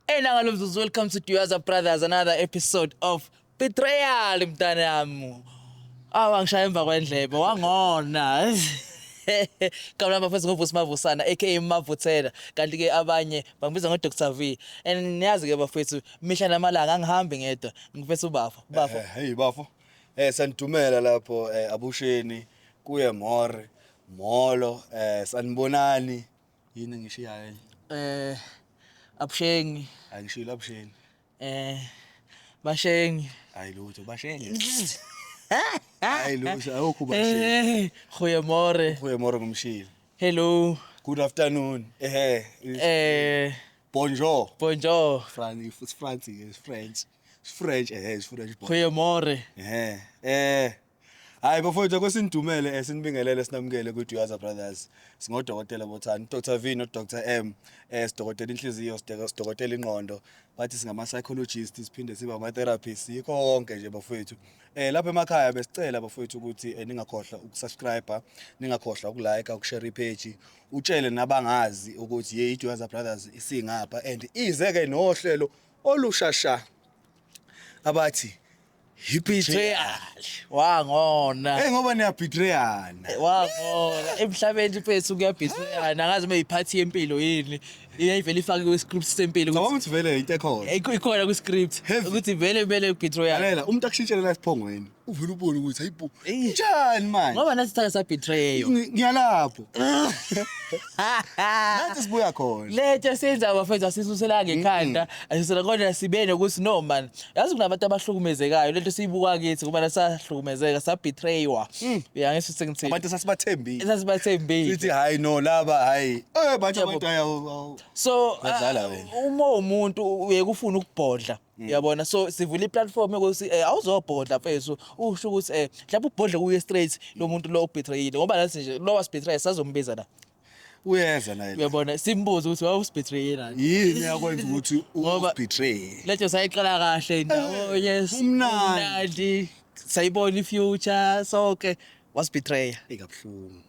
Enanga mzuzu, welcome to Duyaza Brothers, another episode of Betrayal, mntanami. Awa, ngishaya emva kwendlebe, wangona. Igama lami, bafethu, nguVusi Mavusana, aka Mavuthela, kanti ke abanye bangibiza ngo Dr V. And niyazi ke, bafethu, mihla namalanga angihambi ngedwa, ngiphethe ubafo. Bafo. Hey bafo. Sanidumela lapho abusheni kuye more molo, sanibonani. Yini ngishiyayo enye? Abusheni. Angishilo abusheni. Bashengi. Hayi lutho bashenge. Hayi lutho, awukho bashenge. Goeie more. Kuye more ngumshilo. Hello. Good afternoon. Ehe. Bonjour. Bonjour. France, it's France, it's French. It's French, it's French. Goeie more. Ehe. Hayi bafowethu, akosinidumele, sinibingelele, sinamukele ku Duyaza Brothers. Singodokotela bothani, Dr V no Dr M. Sidokotela inhliziyo, sidokotela ingqondo. Bathi singama psychologists, siphinde sibe ama therapists. Yikho konke nje, bafowethu. Lapha emakhaya besicela, bafowethu, ukuthi ningakhohlwa ukusubscribe, ningakhohlwa ukulike, ukushare ipage. Utshele nabangazi ukuthi hey, iDuyaza Brothers isingapha and ize ke nohlelo olushasha abathi Betrayal. Wangona. Hey, ngoba niyabetrayana. Wangona. Emhlabeni, mfethu, kuyabetrayana. Angazi uma iphathi yempilo yini. Iyayivela ifake kwi-script sempilo. Cabanga ukuthi vele into ekhona. Ikhona kwi-script. Heavy. Ukuthi vele kumele betrayal. Lalela, umuntu akushintshele la esiphongweni. Uvele ubone ukuthi hayibo. Eh. Njani manje? Ngoba nathi sithanda sabetraywa. Ngiyalapho. Nathi sibuya khona. Lento esiyenza, bafethu, asisusela ngekhanda, asisusela kodwa sibe nokuthi no man, yazi kunabantu abahlukumezekayo. Lento siyibuka kithi ngoba sahlukumezeka, sabetraywa. Ya, ngisho sengithini. Abantu sasibathembile. Sasibathembile. Sithi hayi no, laba hayi. Bathi Yabo. abantu ayo. So Badlala wena. Uma umuntu uye kufuna ukubhodla, uyabona, so sivula iplatform yokuthi awuzobhodla, mfethu, usho ukuthi mhlawumbe ubhodle kuye straight lo muntu lo obetrayile, ngoba nathi nje lo wasibetraye sazombiza la. Uyeza naye. Uyabona, simbuze ukuthi wawusibetraye nani. Yini yakwenza ukuthi Ngoba- ubetray? Letho sayiqala kahle ndawonye. Kumnandi. Kumnandi, sayibona ifuture sonke, wasibetraya. Ikabuhlungu.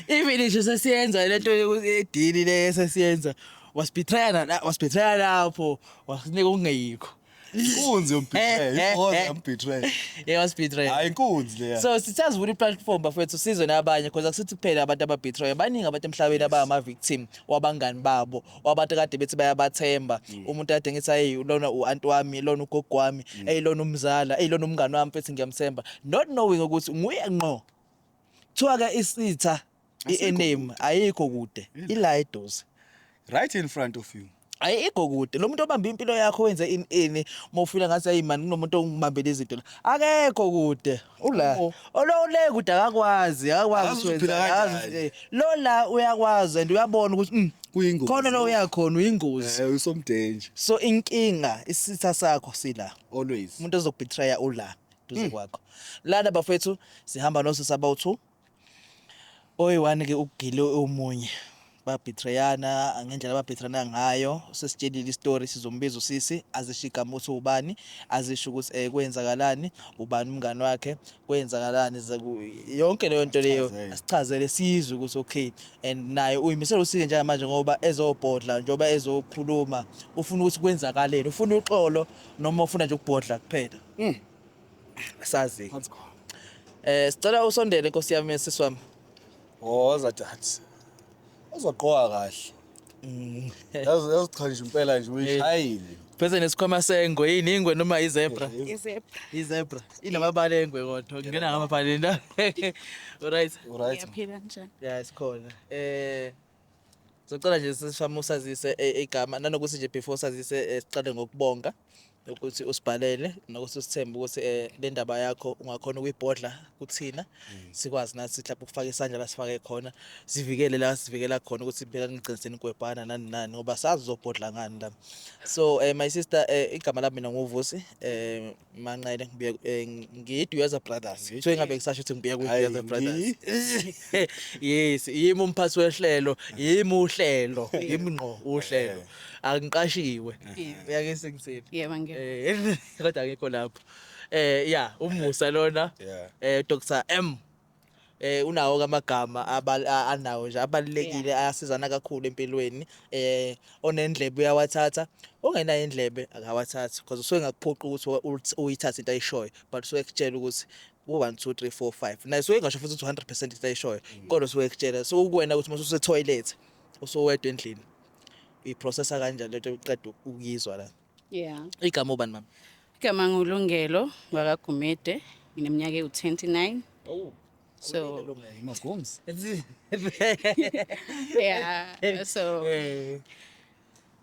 Even nje sesiyenza lento edili le sesiyenza, wasibetraya na, wasibetraya lapho, wasinika okungeyikho. Inkunzi yombetray. Inkunzi yombetray. Yeah, wasibetraya. Hayi, inkunzi leya. So sithazivula i-platform, bafethu, sizwe nabanye, because akusithi kuphela abantu ababetraya. Baningi abantu emhlabeni abangama-victim wabangani babo, wabantu kade bethi bayabathemba. Umuntu kade ngithi, "Hayi, lona u-anti wami, lona ugogo wami, eyi lona umzala, eyi lona umngani wami, mfethu, ngiyamthemba," not knowing ukuthi nguye ngqo. Kuthiwa-ke isitha, i-enemy, ayikho kude, ila eduze. Right in front of you. Ayikho kude. Lo muntu obamba impilo yakho, wenze ini ini, uma ufila ngathi, "Hayi man, kunomuntu ongibambele izinto la," akekho kude, ula. Oh. Olo le kude akakwazi Akazi ukuthi ukuthi uphila wenza, akazi kanjani. lo la uyakwazi and uyabona ukuthi Kuyingozi. khona lo uyakhona, uyingozi. Usomdanger. So inkinga, isitha sakho sila. Always. Umuntu ozokubetraya ula duze kwakho lana. Bafethu, sihamba nosisi abawu-two, oyi-one ke ukugile omunye, babetrayana ngendlela ababetrayana ngayo. Sesitshelile istory, sizombiza usisi azisho igama ukuthi ubani, azisho ukuthi kwenzakalani, ubani umngani wakhe, kwenzakalani, yonke leyo nto leyo. Asichazele. Asichazele, sizwe ukuthi okay, and naye uyimisela usike njengamanje ngoba ezobhodla, njengoba ezokhuluma, ufuna ukuthi kwenzakaleni, ufuna uxolo noma ufuna nje ukubhodla kuphela, sazi. Phansi khona. Sicela usondele, nkosi yami, sisi wami. Woza dad. Uzogqoka kahle. Yazi cha nje impela nje uyishayile. Pheze nesikhwama sengwe, yini, ingwe noma izebra? Izebra. Izebra. Inamabala engwe kodwa, ngena ngamabala la. Alright. Alright. Ngiyaphila, njani? Yeah, sikhona. Sicela nje sisifama usazise igama, nanokuthi nje before sazise, siqale ngokubonga ukuthi usibhalele nokuthi usithembe ukuthi le ndaba yakho ungakhona ukuyibhodla kuthina, sikwazi nathi mhlawumbe ukufaka isandla la sifake khona, sivikele la sivikela khona, ukuthi phela nigcine senigwebhana nani nani, ngoba sazi uzobhodla ngani la. So my sister, igama lami mina nguVusi Manqele, ngibuye ngiyiDuyaza Brothers. So ngabe ngisasho ukuthi ngibuya Hayi, ku-Duyaza Brothers. Yes, yimi umphathi wehlelo, yimi uhlelo, yimi ngqo uhlelo, angiqashiwe. Uyake sengithini? Yebo, ngiyebo. Kodwa akekho lapho. Yeah, umusa lona. Dr M. Unawo amagama anawo nje abalulekile, ayasizana kakhulu empilweni. Onendlebe uyawathatha, ongenayo indlebe akawathathi, because usuke ngakuphoqa ukuthi uyithathe into ayishoyo, but usuke ekutshela ukuthi ku-1 2 3 4 5, naye usuke engasho futhi ukuthi 100% into ayishoyo, kodwa usuke ekutshela. So kuwena ukuthi mase use-toilet, usuwedwa endlini, uyiprocessa kanjani lento uqeda ukuyizwa la? Igama ubani, mama? Igama nguLungelo wakaGumede, ngineminyaka ewu-29. Oh. So Magums. Yeah, so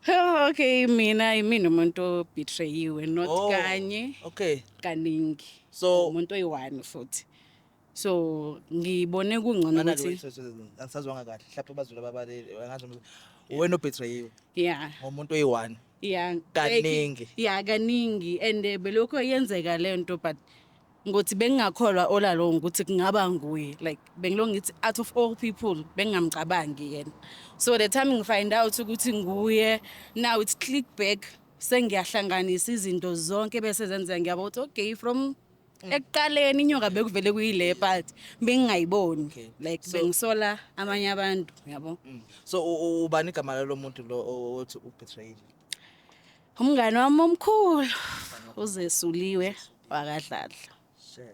oh, okay, mina yimina umuntu obetrayiwe, not kanye, kaningi. Umuntu oyi-one futhi. So ngibone kungcono Mana ukuthi angisazwanga kahle, mhlawumbe bazulu ababaleli angazi noma wena obetrayiwe ngomuntu oyi-one. Kaningi. Yeah, kaningi, and belokhu yenzeka le nto, but ngothi bengingakholwa all along ukuthi kungaba nguye. Like bengilo ngithi out of all people bengingamcabangi yena. So the time ngifind out ukuthi nguye, now it's click back, sengiyahlanganisa izinto zonke bese zenzeka, ngiyabona ukuthi okay, from ekuqaleni inyoka bekuvele kuyile, but bengingayiboni. Like bengisola amanye abantu, yabo. So ubani igama lalo muntu lo othi ubetrayile? Umngane wami omkhulu uzesuliwe wakaDladla. Shame.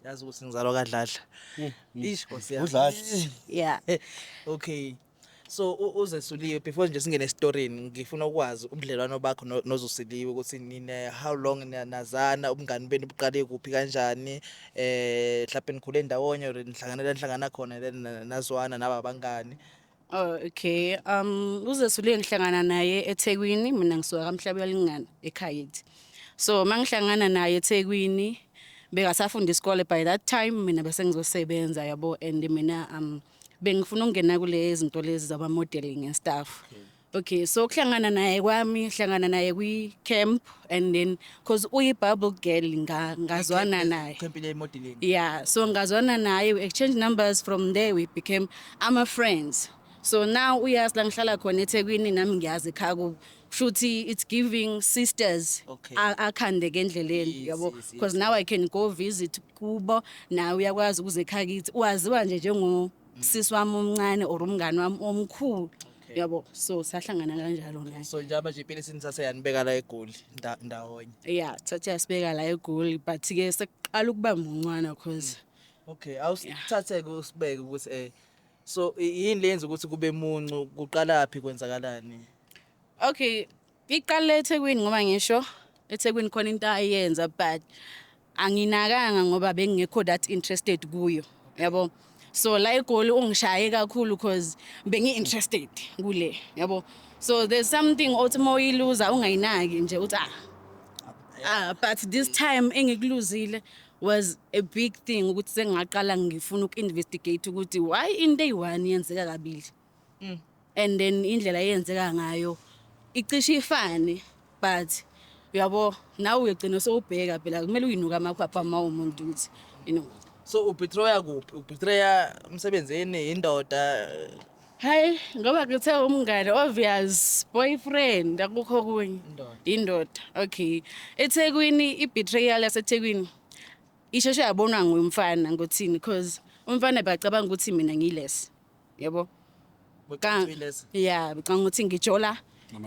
Yazi ukuthi ngizalwa kaDladla. Ish, Nkosi yami. UDladla. Yeah. Okay. So uzesuliwe, before nje singene esitorini, ngifuna ukwazi ubudlelwano bakho noZusiliwe, ukuthi nine how long nazana, ubungani benu buqale kuphi, kanjani, mhlawumbe nikhule ndawonye or nihlanganela nihlangana khona, then nazwana naba abangani? Oh, okay. UZesuliwe ngihlangana naye eThekwini, mina ngisuka kaMhlabuyalingana eKhayethu. So mangihlangana naye eThekwini bekasafunda isikole by that time, mina bese ngizosebenza, yabo, and mina bengifuna ukungena kule zinto lezi zaba modeling and stuff. Okay, so kuhlangana naye kwami, hlangana naye kwi camp, and then cause uyi bubble girl, ngazwana naye. Camp le modeling? Yeah, so ngazwana naye, we exchange numbers, from there we became ama friends. So now uyazi la ngihlala khona eThekwini, nami ngiyazi ekhaya kubo. Kushuthi it's giving sisters akhandeke endleleni, yabo, because now I can go visit kubo, nawe uyakwazi ukuze ekhaya kithi. Waziwa nje njengo sisi wami omncane or umngani wami omkhulu. Yabo, so sahlangana kanjalo naye. So njengoba nje impilo isinithathe yanibeka la eGoli ndawonye. Yeah, thathe yasibeka la eGoli, but ke sekuqala ukuba muncwana cause Okay, awusithathe ke usibeke ukuthi so yini lenza ukuthi kube muncu, kuqalaphi, kwenzakalani? Okay, iqale eThekwini ngoba ngisho eThekwini khona into ayenza, but anginakanga ngoba bengingekho that interested kuyo, yabo. So la eGoli ungishaye kakhulu because bengi interested kule, yabo. So there's something othi moyiluza ungayinaki nje, uthi ah, but this time engikuluzile was a big thing ukuthi sengingaqala ngifuna uku-investigate ukuthi why into eyi-one yenzeka kabili and then indlela eyenzeka ngayo icishe ifane, but uyabo, nawe uyogcina sowubheka phela kumele uyinuka amakhwapha uma umuntu ukuthi. So ubetraya kuphi? Ubetraya emsebenzini, indoda? Hayi, ngoba ngithe umngane, obvious boyfriend, akukho kunye. Indoda. Indoda. Okay, eThekwini, i-betrayal yaseThekwini isheshe yabonwa ngumfana ngothini, because umfana bacabanga ukuthi mina ngilesi, yabo. Uyilesi? Yeah, becanga ukuthi ngijola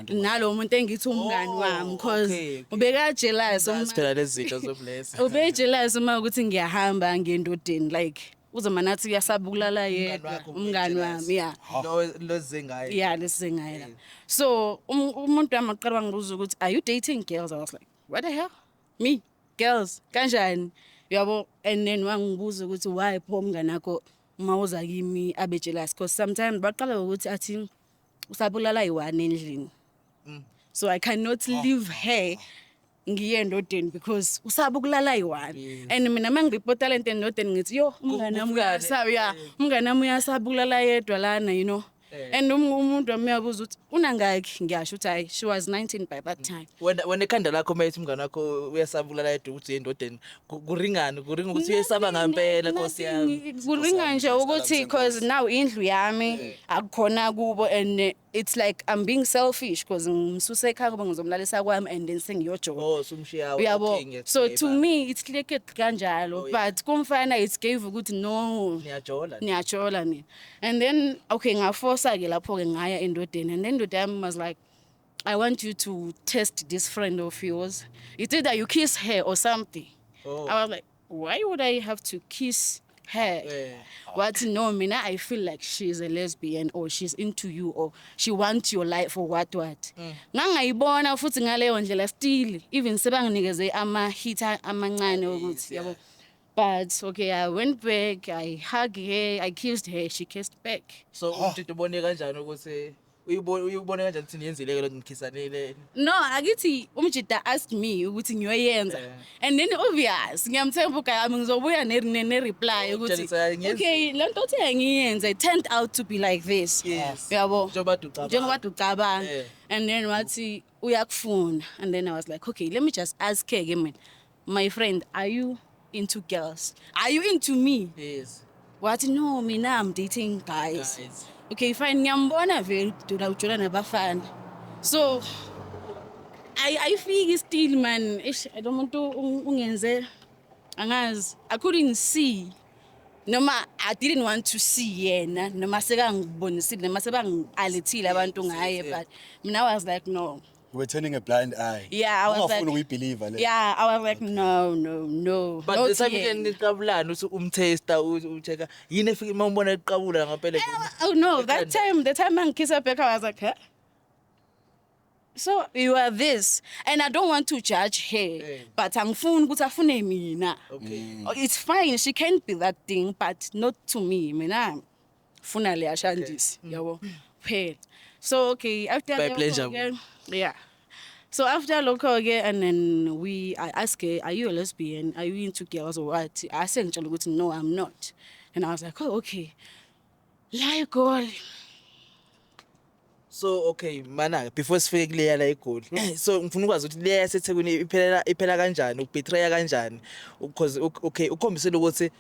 nalo muntu engithi umngani wami, cause ubeka jealous uma Phela lezi zinto zobless. Ube jealous uma ukuthi ngiyahamba ngiyendodeni, like uzoma nathi uyasaba ukulala yedwa. Wakho? Umngani wami, yeah. Lo zengaye. Yeah, lesizengaye la. So umuntu wami aqala wangibuza ukuthi, "Are you dating girls?" I was like, "What the hell, me, girls, kanjani?" Yabo, and then wangibuza ukuthi why pho umngani wakho uma uza kimi abe jealous, because sometimes baqala ngokuthi athi usabulala yi-one endlini, so I cannot leave her ngiye endodeni because usaba ukulala yi-one. And mina uma ngiripota lento endodeni ngithi, "Yo, umngane wami Kufukane. uyasaba, ya, umngane wami uyasaba ukulala yedwa lana." And umuntu wami uyabuza ukuthi unangaki, ngiyasho ukuthi hayi, she was 19 by that time. Wena ekhanda lakho uma ethi umngane wakho uyasaba ukulala yedwa ukuthi uye endodeni, kuringani, kuringa ukuthi uyesaba ngempela, Nkosi yami? Kuringa nje ukuthi cause now indlu yami akukhona kubo and It's like I'm being selfish because ngimsuse ekhaya ngoba ngizomlalisa kwami and then sengiyojola. Oh, sumshiya. Uyabo? Okay, ngiyakuthemba. So to me it's clicked kanjalo. Oh, yeah. But kumfana it gave ukuthi no, Niyajola. Niyajola nina. And then okay, ngaforsa ke lapho ke, ngaya endodeni, and then indoda yami was like, "I want you to test this friend of yours. It's either you kiss her or something." Oh. I was like, "Why would I have to kiss her?" What? "No, mina I feel like she's a lesbian or she's into you or she wants your life or what what." Ngangayibona futhi ngaleyo ndlela still, even sebanginikeze ama-hint amancane ukuthi, yabo. But okay, I went back, I hugged her, I kissed her, she kissed back. So umtshito ubone kanjani ukuthi uyibone kanjani ukuthi niyenzile ke lo nikhisanile? No, akithi umjida asked me ukuthi ngiyoyenza. And then obvious, ngiyamthemba ugaya, ngizobuya ne reply ukuthi Utshela ngiyenze. okay, le nto othe ngiyenze, it turned out to be like this. Uyabo? Njengoba kade ucabanga. Njengoba kade ucabanga. And then wathi uyakufuna, and then I was like, "Okay, let me just ask her ke mina. My friend, are you into girls? Are you into me?" Wathi, "No, mina I'm dating guys." Guys. Okay, fine, ngiyambona vele udola ujola nabafana. So ayifiki still, man. Eish, lo muntu ungenze angazi. I couldn't see noma I didn't want to see yena noma sekangibonisile noma sebangi-alethile abantu ngaye, but mina I was like, "No." You were turning a blind eye. Yeah, I was Ungafuni like- ukuyibelieve le. Yeah, I was like, No, no, no." But Not the time yena. niqabulana uthi umtesta, ucheck yini efike uma umbona eqabula ngempela? Oh no, that time, the time angikissa back, I was like, "Huh? So you are this," and I don't want to judge her, but angifuni ukuthi afune mina. Oh, it's fine, she can be that thing, but not to me. Mina funa le ashandisi, yabo. Phela. So okay, after By lokho pleasure. Yeah. So after lokho ke, and then we I ask her, "Are you a lesbian? Are you into girls or what?" I said ukuthi, "No, I'm not." And I was like, "Oh, okay." La eGoli. So okay, mana before sifike kuleya la eGoli. So ngifuna ukwazi ukuthi leya yaseThekwini iphela iphela kanjani, ukubetray kanjani? Because okay, ukhombisile ukuthi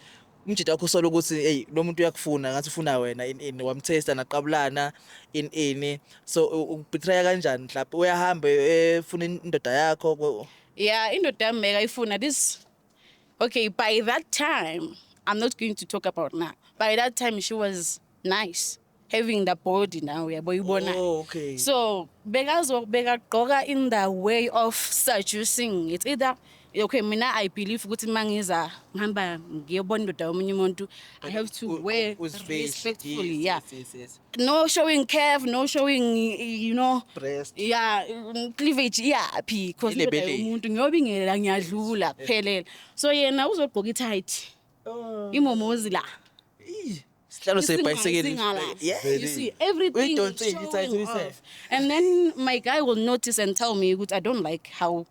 umjida wakho usola ukuthi hey, lo muntu uyakufuna, ngathi ufuna wena in wamtesta, naqabulana in, so ukubetray kanjani? Mhlawumbe uyahamba efuna indoda yakho Yeah, indoda yami bekayifuna this. Okay, by that time, I'm not going to talk about now. By that time she was nice, having the body now, yabo, uyibona. Oh, okay. So bekazo bekagqoka in the way of seducing. It's either okay, mina I believe ukuthi mangiza ngihamba ngiyobona indoda yomunye umuntu, I have to wear Uzifihla. respectfully, Yes, yeah. yes. No showing curve, no showing Breast. Yeah, cleavage iyaphi? Because indoda Ilebele. yomuntu ngiyobingelela, ngiyadlula, kuphelele. So yena uzogqoka i-tight. Oh. Imomozi la. Sihlalo sebhayisikili. Singala. Yeah. You see, everything We don't is see it, showing it's tight, off. And then my guy will notice and tell me ukuthi, "I don't like how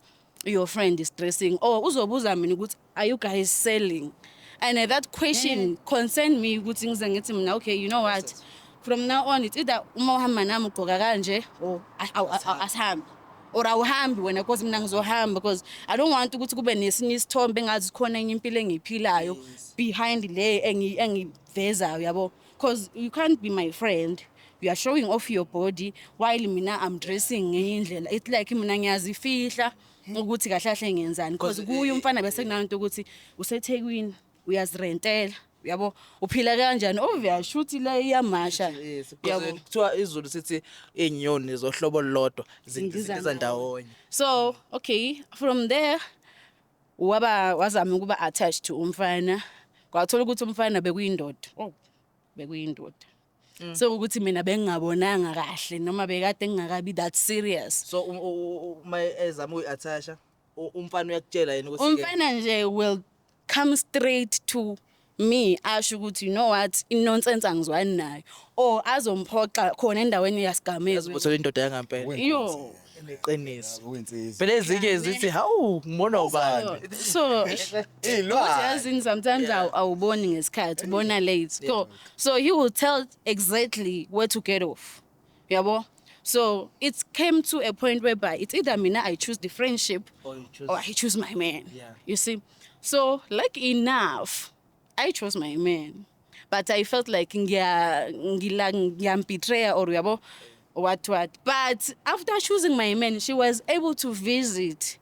your friend is dressing." Or uzobuza mina ukuthi, "Are you guys selling?" And that question concerned me ukuthi ngize ngithi mina, "Okay, you know what? From now on, it's either uma uhamba nami ugqoka kanje or asihambi. Or awuhambi wena, because mina ngizohamba, because I don't want ukuthi kube nesinye isithombe engazi khona enye impilo engiyiphilayo behind le engivezayo, yabo, because you can't be my friend, you are showing off your body while mina I'm dressing ngenye indlela. It's like mina ngiyazifihla ukuthi kahle kahle ngiyenzani, because kuye umfana bese kunanto ukuthi useThekwini, uyazirentela, uyabo, uphila kanjani, obvious shuthi le iyamasha." Yes, because Yabo. kuthiwa izulu sithi izinyoni zohlobo olulodwa Zindiza zindiza ndawonye. So okay, from there waba wazama ukuba attached to umfana, kwathola ukuthi umfana bekuyindoda, oh, bekuyindoda. So ukuthi mina bengingabonanga kahle noma bekade ngingakabi that serious. So uma ezama uyi-attacha umfana, uyakutshela yena ukuthi Umfana nje will come straight to me, asho ukuthi, "You know what, inonsense angizwani nayo," or azomphoxa khona endaweni yasigameko. Uthola indoda yangampela Yo. eneqiniso. Uyinsizwa. Phela ezinye zithi, "Hawu, ngibona ubani?" So ukuthi Iy'lwane. yazini, sometimes awuboni ngesikhathi, ubona late. So he will tell exactly where to get off, yabo. So it came to a point whereby it's either mina I choose the friendship Or you choose- or I choose my man. You see, so like enough, I chose my man, but I felt like ngiya ngila ngiyambetray or, uyabo. What, but after choosing my man, she was able to visit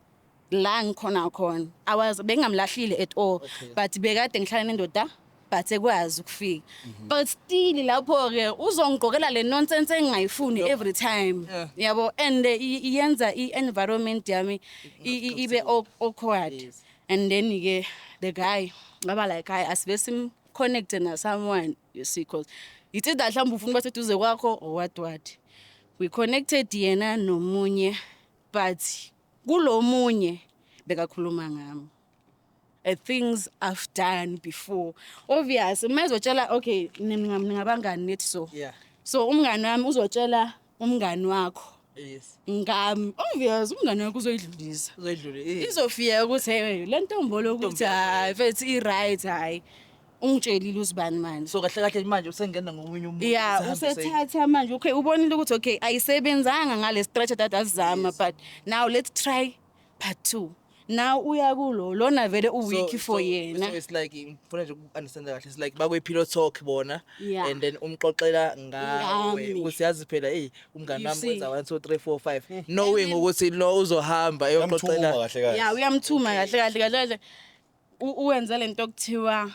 la ngikhona khona. I was bengamlahlile at all, but bekade ngihlala nendoda, but ekwazi ukufika, but still lapho ke uzongigqokela le nonsense engingayifuni every time. Yabo, and iyenza i-environment yami ibe awkward. And then ke the guy ngaba like, hayi, asibe sim connect na someone, you see, 'cause it's either mhlawumbe ufuna ukuba seduze kwakho or what what. We connected yena nomunye, but kulo munye bekakhuluma ngami, things I've done before. Obvious, uma ezotshela, okay, ningabangani nethi, so so umngani wami uzotshela umngani wakho ngami, obvious umngani wakho uzoyidlulisa. Uzoyidlula, yes. Izofika ukuthi, hey, le ntombo lokuthi, hayi mfethu, i-right, hayi, ungitshelile usibani manje. So kahle kahle manje usengena ngomunye umuntu. Yeah. Usehambe. Usethatha manje, okay, ubonile ukuthi, okay, ayisebenzanga ngale stretch that asizama, but now let's try part two. Now uya kulo lona vele u-weak for yena. So it's like, ngifuna nje uku-understand kahle, it's like bakwe-pillow talk bona and then umxoxela ngawe Ngami. ukuthi, yazi phela, eyi, umngani You wami see. wenza 1 2 3 4 5, knowing ukuthi lo uzohamba Uyamthuma eyoxoxela. kahle kahle. Ya, uyamthuma kahle kahle kahle kahle. Uwenza lento okuthiwa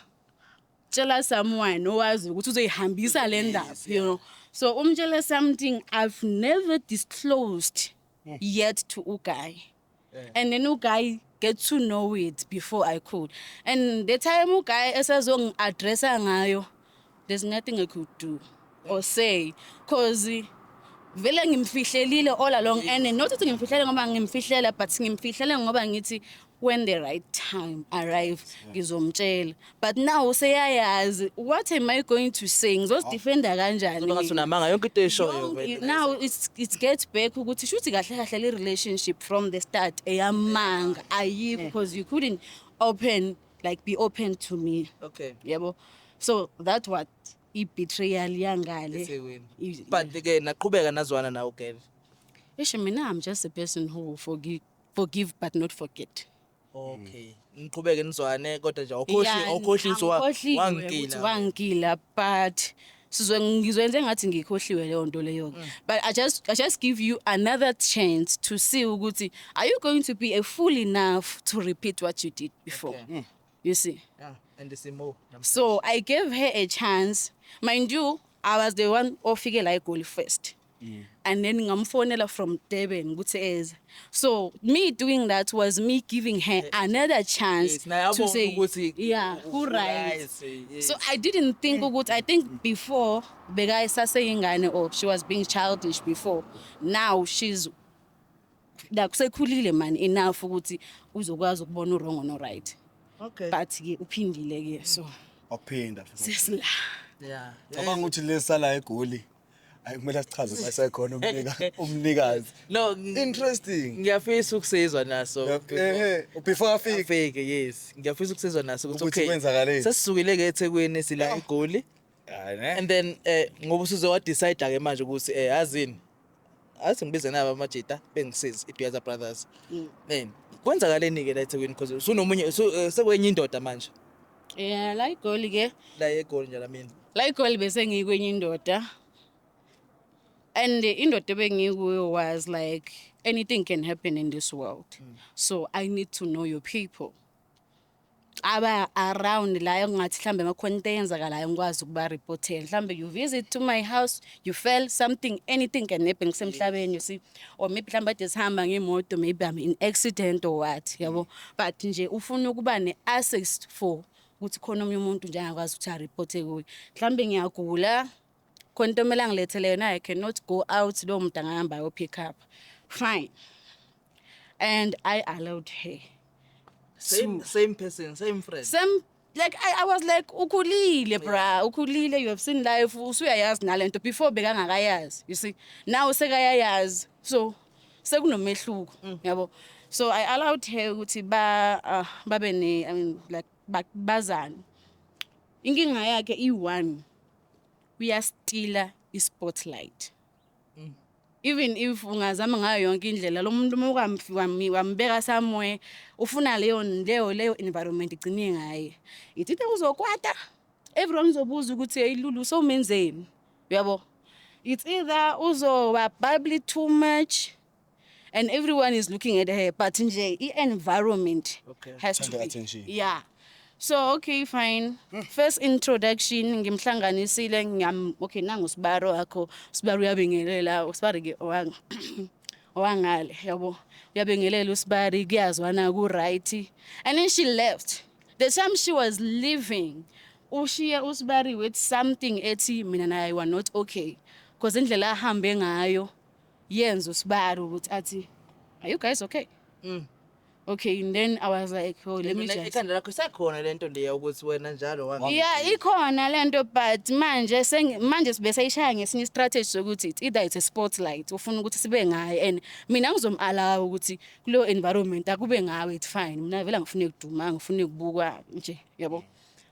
tshela someone owazi ukuthi uzoyihambisa le ndaba. So umtshele something I've never disclosed yet to uguy, and then uguy get to know it before I could, and the time uguy esezongi-addressa ngayo, there's nothing I could do or say, 'cause vele ngimfihlelile all along. And not ukuthi ngimfihlele ngoba ngimfihlela, but ngimfihlele ngoba ngithi when the right time arrive ngizomtshela. But now useyayazi, what am I going to say? Ngizozidefenda kanjani? Ngathi unamanga yonke into eyishoyo vele. Now it gets back ukuthi shuthi kahle kahle le relationship from the start eyamanga, ayikho, because you couldn't open, like, be open to me. Yebo, so that what i-betrayal yangale. eThekwini. But ke naqhubeka nazwana nawe girl? Isho mina, I'm just a person who will forgive but not forget. Okay, niqhubeke nizwane, kodwa nje awukhohli Yeah, awukhohli ukuthi angikhohliwe ukuthi wangila. Wangila, but sizwe ngizwenze ngathi ngikhohliwe leyo nto leyo. But I just give you another chance to see ukuthi are you going to be a fool enough to repeat what you did before. You see? Yeah, and simo. So I gave her a chance. Mind you, I was the one ofike la eGoli first. And then ngamfonela from Durban ukuthi eze. So me doing that was me giving her another chance Yes, to say ukuthi yeah, who right. Yes. So I didn't think ukuthi, I think before bekayisaseyingane or she was being childish before. Now she's like sekhulile man enough ukuthi uzokwazi ukubona u-wrong no right. But ke uphindile ke, so Waphinda futhi. sesila. Cabanga ukuthi lesala eGoli. Ayi, kumele sichaze masekhona umnikazi. No, Interesting. ngiyafisa ukusizwa naso. Before afike. Afike, yes. Ngiyafisa ukusizwa naso ukuthi Ukuthi okay. kwenzakaleni. Sesisukile ke eThekwini, sila eGoli. Hayi ne. And then ngoba usuze wa decide ke manje ukuthi yazini, athi ngibize nabo amajita bengisiza iDuyaza Brothers. Kwenzakaleni ke la eThekwini, because usunomunye sekwenye indoda manje? Yeah, la iGoli ke. La eGoli nje la mina. La iGoli bese ngikwenye indoda. And indoda ebengikuyo was like, anything can happen in this world. So I need to know your people. Aba around la engathi mhlambe makhona into eyenzakalayo ngikwazi ukuba reportela. Mhlambe you visit to my house, you fell something, anything can happen kusemhlabeni, you see. Or maybe mhlambe ade sihamba ngemoto, maybe I'm in accident or what, yabo. But nje ufuna ukuba ne-access for ukuthi khona omunye umuntu nje angakwazi ukuthi areporte kuye. Mhlambe ngiyagula, khona into emele angilethele yona, I cannot go out, lowo muntu angahamba ayo pick up. Fine. And I allowed her. Same person, same friend. Same, like I was like, ukhulile bra, ukhulile, you have seen life, usuyayazi nalento. Before bekangakayazi, you see. Now sekayayazi, so sekunomehluko, yabo. So I allowed her ukuthi ba babe ne, I mean, like bazane. Inkinga yakhe i-one, uyastila i-spotlight. Even if ungazama ngayo yonke indlela, lo muntu uma wambeka somewhere, ufuna leyo environment igcine ngaye. Ithi uzokwata, everyone uzobuza ukuthi, hey Lulu, sowumenzeni, uyabo. It's either uzoba bubbly too much and everyone is looking at her, but nje i-environment has to Turn the be attention. Yeah. So okay, fine. First introduction ngimhlanganisile ngiyam, okay, nangu sibaro wakho, sibaro uyabingelela, usibari ke owangale yabo. Uyabingelela usibari, kuyazwana ku right. And then she left. The time she was leaving, ushiye usibari with something ethi mina naye were not okay. Because indlela ahambe ngayo yenza usibari ukuthi athi, "Are you guys okay?" Okay, and then I was like, "Oh, let me Mina just." Ekhanda lakho isakhona lento leya ukuthi wena njalo Yeah, ikhona lento, but manje manje sibe seyishaya ngesinye strategy sokuthi it's either it's a spotlight ufuna ukuthi sibe ngaye and mina ngizom-allow ukuthi kuleyo environment akube ngawe, it's fine. Mina vele angifuni ukuduma, angifuni ukubukwa nje, yabo.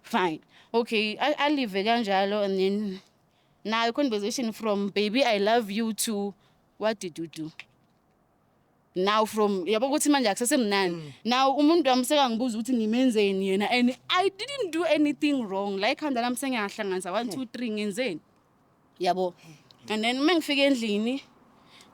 Fine. Okay, alive kanjalo and then now conversation from "Baby, I love you" to "What did you do?" Now from, yabo, ukuthi manje akusesemnandi. Now umuntu wami sekangibuza ukuthi ngimenzeni yena and I didn't do anything wrong. La ekhanda lami sengiyahlanganisa 1 2 3, ngenzeni, yabo. And then uma ngifika endlini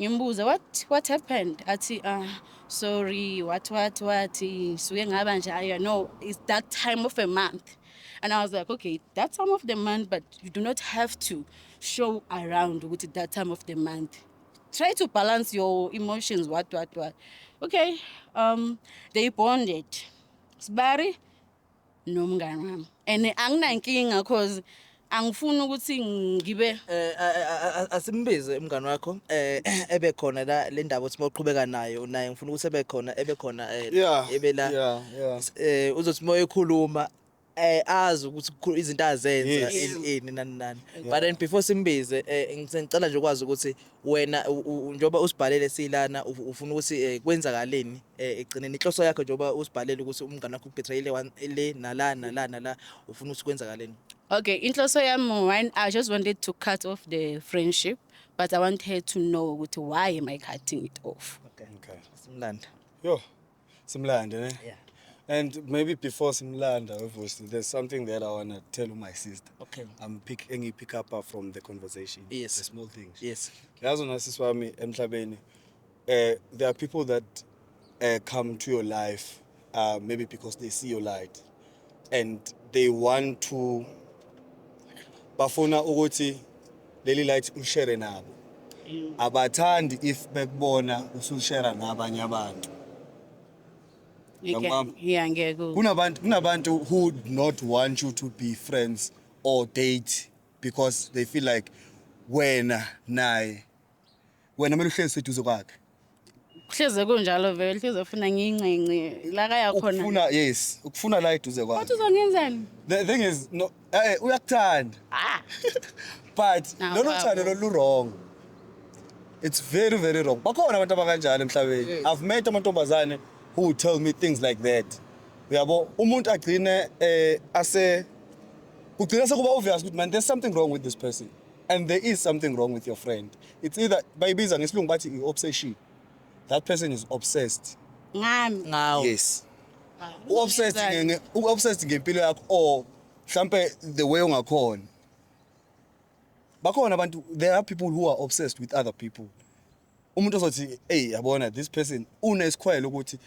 ngimbuza what happened, athi, "Ah, sorry, what, suke ngaba nje, no, it's that time of a month." And I was like, "Okay, that time of the month, but you do not have to show around ukuthi that time of the month. Try to balance your emotions," what what what. Okay, they bonded, sibari nomngani wami, and anginankinga cause angifuni ukuthi ngibe Asimbize umngani wakho ebe khona la. Le ndaba uthi mawuqhubeka nayo naye, ngifuna ukuthi ebe khona, ebe khona ebe la. Uzothi moya ekhuluma azi ukuthi izinto azenza ini nani nani. But then before simbize, ngicela nje ukwazi ukuthi wena njengoba usibhalele silana, ufuna ukuthi kwenzakaleni egcineni, inhloso yakho, njengoba usibhalele ukuthi umngani wakho ubetrayile le nala nala nala, ufuna ukuthi kwenzakaleni? Okay, inhloso yami, one, I just wanted to cut off the friendship, but I want her to know ukuthi why am I cutting it off. Okay. Okay. Simlanda. Yo, simlande ne? Yeah. And maybe before simlanda, obviously, there's something that I want to tell my sister. I'm pick pick up from the conversation. The small things. Yazi wena sisi wami, emhlabeni there are people that come to your life maybe because they see your light and they want to, bafuna ukuthi leli light ushare nabo. Abathandi if bekubona usushare nabanye abantu. Ngiyakubamba. Yeah, ngiyakuzwa. Kunabantu who would not want you to be friends or date because they feel like wena naye, wena kumele uhlezi seduze kwakhe. Kuhleze kunjalo vele, hleze ufuna ngiyincinci la kaya khona. Ukufuna, yes, ukufuna la eduze Kodwa kwakhe. uzongenzani? The thing is, no, uyakuthanda. Ah. But Nawu lolo thando babo. lolu wrong, it's very very wrong. Bakhona abantu abakanjalo emhlabeni. I've met amantombazane who would tell me things like that, uyabo. Umuntu agcine ase kugcina sekuba obvious ukuthi, man, there's something wrong with this person, and there is something wrong with your friend. It's either, bayibiza ngesilungu bathi i-obsession. That person is obsessed. Ngami? Ngawo. Yes, u-obsessed u-obsessed ngempilo yakho or mhlampe the way ungakhona. Bakhona abantu, there are people who are obsessed with other people. Umuntu ozothi, "Hey, yabona this person unesikhwele ukuthi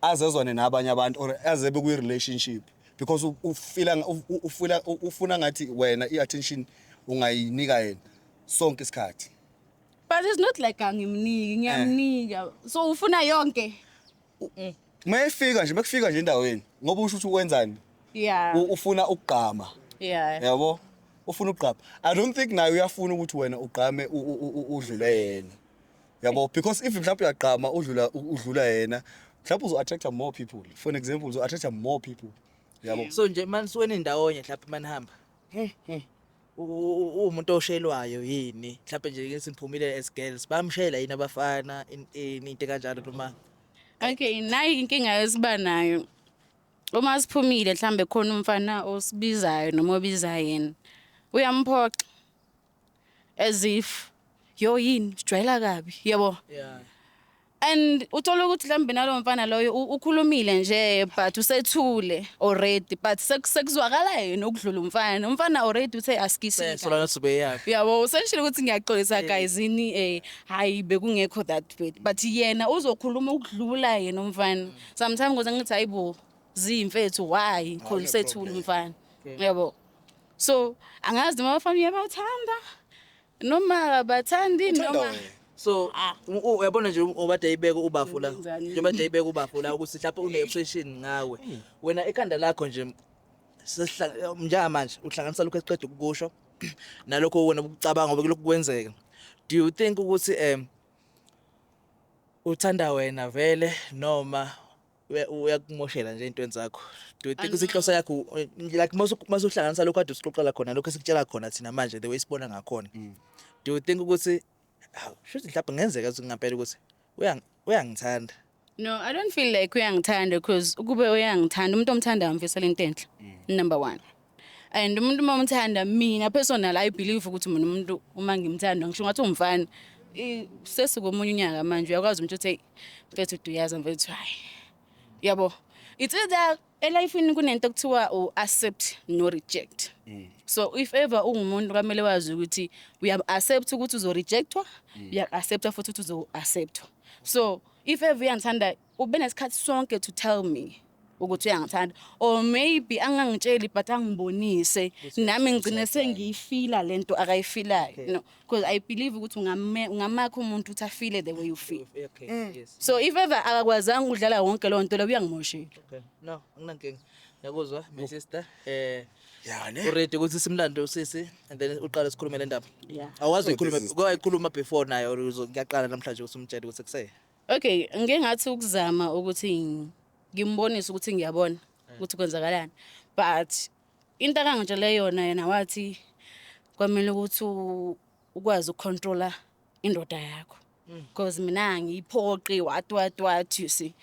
azezwane nabanye abantu or azebe kwi-relationship," because ufila ufila ufuna ngathi wena i-attention ungayinika yena sonke isikhathi. But it's not like angimniki, ngiyamnika. So ufuna yonke. Mayefika nje, mekufika nje endaweni, ngoba usho ukuthi wenzani? Ufuna ukugqama. Yabo, ufuna ukugqama. I don't think naye uyafuna ukuthi wena ugqame udlule yena, yabo, because if mhlawumbe uyagqama udlula yena, mhlawumbe uzo-attracta more people. For an example, uzo-attracta more people, yabo. So nje manisuke nindawonye, mhlawumbe manihamba, uwumuntu oshelwayo yini? Mhlawumbe nje siniphumile as girls, bayamshela yini abafana into kanjalo noma? Okay, nayi inkinga esiba nayo. Uma siphumile mhlambe khona umfana osibizayo noma obiza yena. Uyamphoxa. As if yo yini sijwayela kabi, yabo. And uthola ukuthi mhlawumbe nalowo mfana loyo ukhulumile nje, but usethule already, but sekuzwakala yena ukudlula umfana. Umfana already uthe asikisi. Sola nosube yakhe. Yabo, useshilo ukuthi ngiyaxolisa guys, ini hayi, bekungekho that bad, but yena uzokhuluma ukudlula yena umfana. Sometimes ngoze ngithi, hayibo zimfethu, why khona usethule umfana? Yabo, so angazi noma abafana uyabathanda noma abathandi Uthanda noma wena. So uyabona nje, obade ayibeka ubafu la, Wenzani? njengoba ayibeka ubafu la ukuthi mhlawumbe une-obsession ngawe wena ekhanda lakho nje, njengamanje uhlanganisa lokho esiqeda ukukusho nalokho wena ukucabanga ngoba kulokhu kwenzeka, do you think ukuthi uthanda wena vele noma uyakumoshela nje ey'ntweni zakho? Do you think ukuthi inhloso yakho like masuhlanganisa lokho kade usixoxela khona, lokho esikutshela khona thina manje, the way sibona ngakhona, do you think ukuthi hawu, shuthi mhlawumbe kungenzeka ukuthi ngampela ukuthi uyangithanda? No, I don't feel like uyangithanda, because ukube uyangithanda, umuntu omthandayo amfisela into enhle. Number 1. And umuntu uma umthanda, mina personal I believe ukuthi mina umuntu uma ngimthanda, ngisho ngathi umfana, sesikomunye unyaka manje, uyakwazi umuntu uthi, "Hey mfethu, duyaza mfethu, hayi." Yabo. It's either elifini kunento ekuthiwa u-accept no reject. So if ever ungumuntu, kwamele wazi ukuthi uya accept ukuthi uzo rejectwa, uya accept futhi ukuthi uzo acceptwa. So if ever uyangithanda, ube nesikhathi sonke to tell me ukuthi uyangithanda, or maybe angangitsheli but angibonise, nami ngigcine sengiyifila lento akayifilayo, no, because I believe ukuthi ungamakha umuntu ukuthi afile the way you feel. So if ever akakwazanga ukudlala wonke leyo nto leyo, uyangimoshela. Okay, no, anginankinga, ngiyakuzwa my sister. Ya ne. Uready ukuthi simlande usisi and then uqale sikhulume le ndaba? Yeah. Awazi Oh, uyikhuluma this is- kwayikhuluma before naye or ngiyaqala namhlanje ukuthi umtshele ukuthi kuseye? Okay, ngike ngathi ukuzama ukuthi ngimbonise ukuthi ngiyabona ukuthi kwenzakalani, but into akangitshele yona, yena wathi kwamele ukuthi ukwazi ukucontrola indoda yakho, because mina angiyiphoqi, what what what, you see.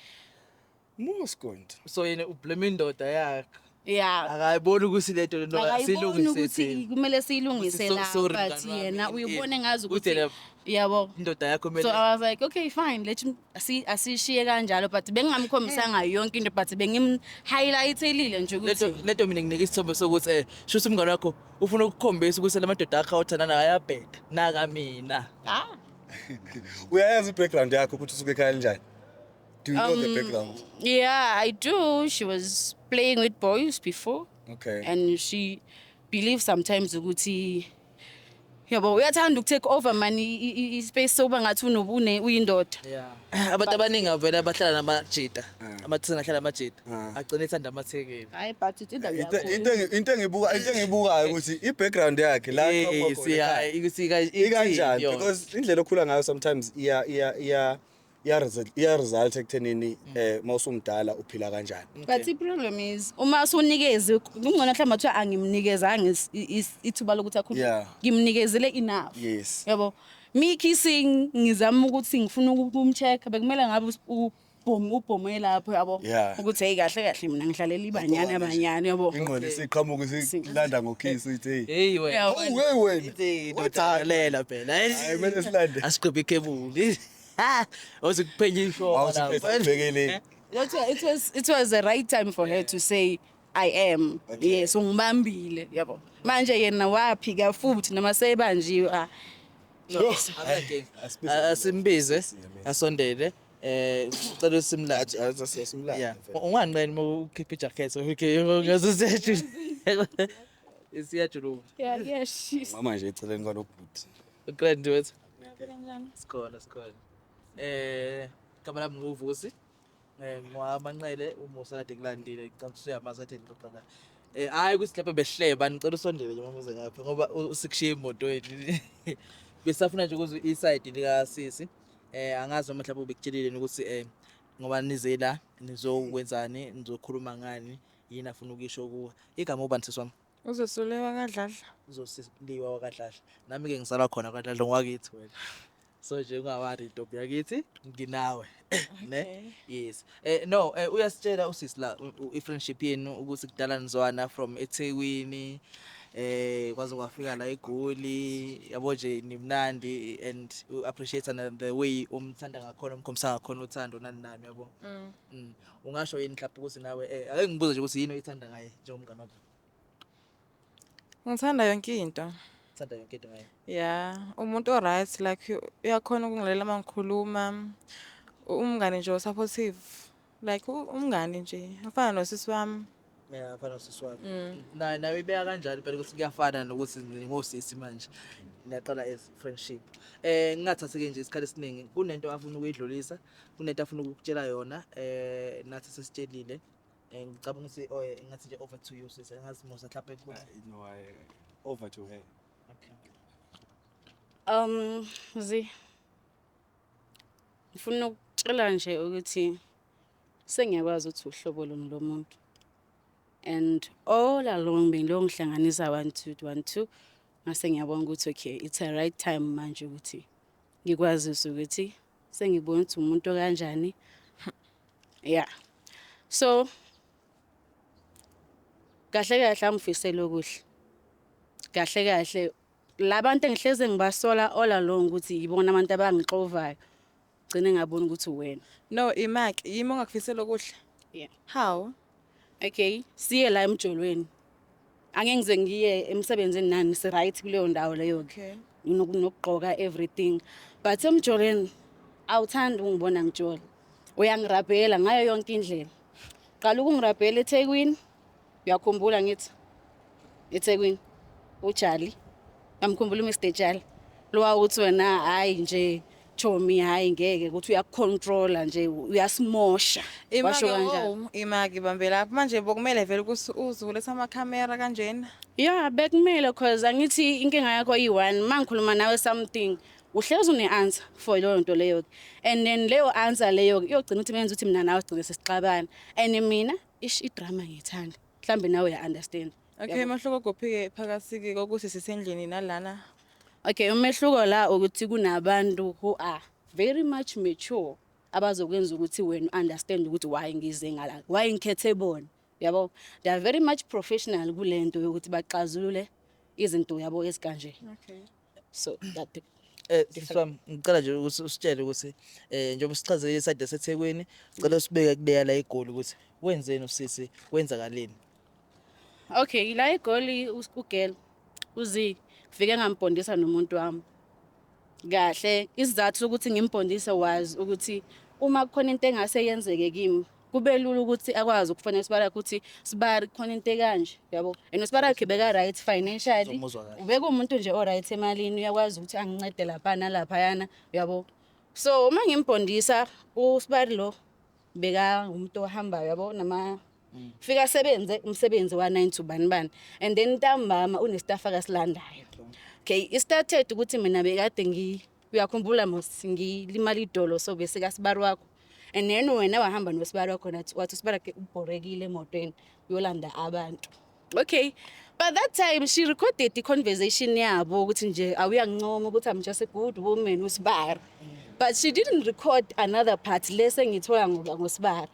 Muskonti. So yena ublame indoda yakhe? Yeah. Akayiboni ukuthi lento no Akayiboni silungise ukuthi thina. kumele siyilungise Ukuthi la, sorry, but mngani wami, yena uyibone ngazi uthi ukuthi yena yabo. Indoda yakho So kumele I was like, okay, fine, let him asishiye kanjalo, but bengingamkhombisanga yonke into, but bengim highlightelile nje ukuthi Lento mina nginika isithombe sokuthi shuthi umngane wakho ufuna ukukhombisa ukuthi la madoda akho awuthandana naye ayabheda naka mina. Ah. Uyayazi i-background yakho ukuthi usuke ekhaya linjani? Do you know the background? Yeah, I do. She was playing with boys before. And she believes sometimes ukuthi yabo uyathanda ukutake over man i-space, sokuba ngathi unobune uyindoda. Yeah, abantu abaningi avela abahlala namajita, amathini ahlala amajita, agcine ethanda amathekeli. Hayi, but it's indawo yakho. Into engibukayo ukuthi i-background yakhe la aqhamuka Yes, khona ekhaya, ukuthi ikanjani, because indlela okhula ngayo sometimes iya result ekuthenini mawusumdala uphila kanjani. But i-problem is uma usunikeze, kungcono mhlawumbe kuthiwa angimnikezanga ithuba lokuthi akhulume. Ngimnikezele enough. Yabo, me kissing, ngizama ukuthi ngifuna ukumcheck, bekumele ngabe ubhome lapho, yabo, ukuthi hey, kahle kahle mina ngihlalela ibanyana abanyana, yabo. Ingqondo isiqhamuka isilanda ngokiss, ithi hey. Hey wena. Yabo. Oh, hey wena. Ithi indoda lela phela. Hayi, kumele silande. Asiqhube ikhebuli. Ha, awuze kuphenya isho. Awusibhekele. It was the right time for her to say I am. Yes, ungibambile, yabo. Manje yena waphika futhi noma sebanjiwe, ah. Asimbize asondele, ucela usimlande. Asimlande. Yeah, unganqeni uma ukhipha ijacket, okay, ngaze siyajuluka. Yeah, she's Mama nje eceleni kwalobhuti. Grand wethu. Sikhona, sikhona. Igama lami nguVusi. Ngwamanqele uMusa kade kulandile, ngicela ukuthi uyamazi kade ngixoxa naye. Hayi ukuthi lapha behleba, ngicela usondele nje mamuze ngapha ngoba usikushiya emotweni. Besafuna nje ukuzwa iside lika sisi. Angazi noma mhlawumbe ubekutshelile ukuthi ngoba nize la nizokwenzani, nizokhuluma ngani, yini afuna ukisho kuwe. Igama ubani, sisi wami? Uzosulewa kaDladla. Uzosiliwa wakadladla. Nami ke ngisalwa khona kwaDladla, ngwakithi wena. So nje ungawari, ntombi yakithi, nginawe ne. Yes, no, uyasitshela usisi la i-friendship yenu ukuthi kudala nizwana from eThekwini. Kwaze kwafika la eGoli, yabo nje nimnandi and u appreciate the way umthanda ngakhona, umkhombisa ngakhona uthando nani nani, yabo. Ungasho yini mhlawumbe ukuthi nawe ake ngibuze nje ukuthi yini oyithanda ngaye njengomngane wakho? Ngithanda yonke into. Uthanda yonke into ngaye. Yeah, umuntu o-right, like uyakhona ukungilalela uma ngikhuluma. Umngane nje o-supportive. Like umngane nje, ufana nosisi wami. Yeah, afana nosisi wakho. Na nawe ibeka kanjani phela ukuthi kuyafana nokuthi ningosisi manje. Niyaqala as friendship. Ngingathathi ke nje isikhathi esiningi, kunento afuna ukuyidlulisa, kunento afuna ukukutshela yona, nathi sesitshelile. Ngicabanga ukuthi oh ngathi nje over to you sisi, ngazi Musa mhlawumbe ukuthi No, over to her. Okay. Zi. Ngifuna ukutshela nje ukuthi sengiyakwazi ukuthi uhlobo luni lomuntu. And all along bengilo ngihlanganisa 1 2 1 2, ngase ngiyabona ukuthi okay, it's a right time manje ukuthi ngikwazise ukuthi sengibona ukuthi umuntu kanjani. Yeah. So kahle kahle angifisele okuhle. Kahle kahle labantu engihleze ngibasola all along ukuthi yibona abantu abangixovayo, gcine ngabona ukuthi wena. No, imak, yimi ongakufisela okuhle. Yeah. How? Okay, siye la emjolweni. Angeke ngize ngiye emsebenzini nani, si right kuleyo ndawo leyo ke. Okay. Nokugqoka everything. But emjolweni awuthandi ungibona ngijola. Uyangirabhela ngayo yonke indlela. Qala ukungirabhela eThekwini. Uyakhumbula ngithi eThekwini uJali. Uyamkhumbula uMr Jali. Lo ukuthi wena hayi nje chomi, hayi ngeke ukuthi uyakucontrola nje, uyasimosha. Washo Imake kanjalo. oh, imake bambe lapho. Manje bokumele vele ukuthi uze ulethe amakhamera kanjena. Yeah, bekumele, cause angithi inkinga yakho iyi-one, uma ngikhuluma nawe something uhlezi une-answer for leyo nto leyo, and then leyo answer leyo iyogcina ukuthi menza ukuthi mina nawe sigcine sesixabana, and mina ish idrama ngiyithanda, mhlawumbe nawe uya-understand. Okay, umehluko kuphi-ke phakathi kokuthi sisendlini nalana? Okay, umehluko la ukuthi kunabantu who are very much mature abazokwenza ukuthi wena understand ukuthi why ngize ngala, why ngikhethe bona, yabo. They are very much professional kule nto yokuthi baxazulule izinto, yabo, ezikanje. Okay. So that Sisi wami, ngicela nje ukuthi usitshele ukuthi njengoba sichazele iside yaseThekwini, ngicela usibeke kuleya la eGoli ukuthi wenzeni usisi, kwenzakaleni? Okay, la eGoli ugirl uzi fike ngambondisa nomuntu wami. Kahle, isizathu sokuthi ngimbondise was ukuthi uma kukhona into engase yenzeke kimi, kube lula ukuthi akwazi ukufonela usibari wakhe ukuthi sibari khona into ekanje, yabo. And usibari wakhe beka right financially. Uzomuzwa kahle. Ubeka umuntu nje o right emalini, uyakwazi ukuthi angincede lapha nalaphayana, yabo. So uma ngimbondisa usibari lo beka umuntu ohambayo, yabo, nama fika asebenze umsebenzi wa 9 to bani bani, and then ntambama unestaff akasilandayo. Okay, it started ukuthi mina bekade ngi uyakhumbula mos ngilimala idolo, so bese kasibari wakho, and then wena wahamba nosibari wakho nathi wathi usibari wakhe ubhorekile emotweni uyolanda abantu. Okay, but that time she recorded the conversation yabo ukuthi nje awuyangincoma ukuthi I'm just a good woman usibari, but she didn't record another part lese ngithola ngoba ngosibari.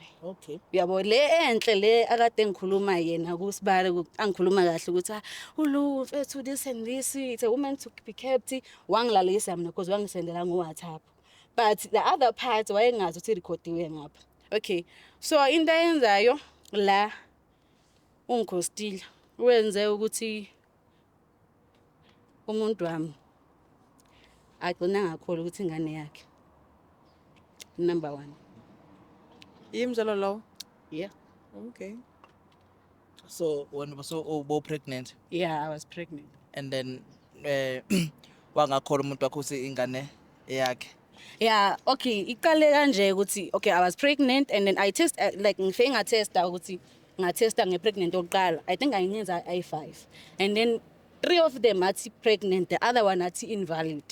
Uyabo le enhle le akade ngikhuluma yena kusibari, angikhuluma kahle ukuthi ah, ulu mfethu, this and this, it's a woman to be kept, wangilalisa mina because wangisendela ngo-WhatsApp, but the other part wayengazi ukuthi irekhodiwe ngapha. Okay, so into ayenzayo la ungighostile, wenze ukuthi umuntu wami agcina ngakhona ukuthi ingane yakhe number one. Yimzalo lowo. Yeah. Okay. So wena so ubo pregnant? Yeah, I was pregnant. And then wangakholwa umuntu wakho ukuthi ingane eyakhe. Yeah, okay, iqale kanje ukuthi okay, I was pregnant and then I test like ngifike ngatesta ukuthi ngatesta ngepregnant oqala. I think ayingenza ayi5. And then three of them athi pregnant, the other one athi invalid.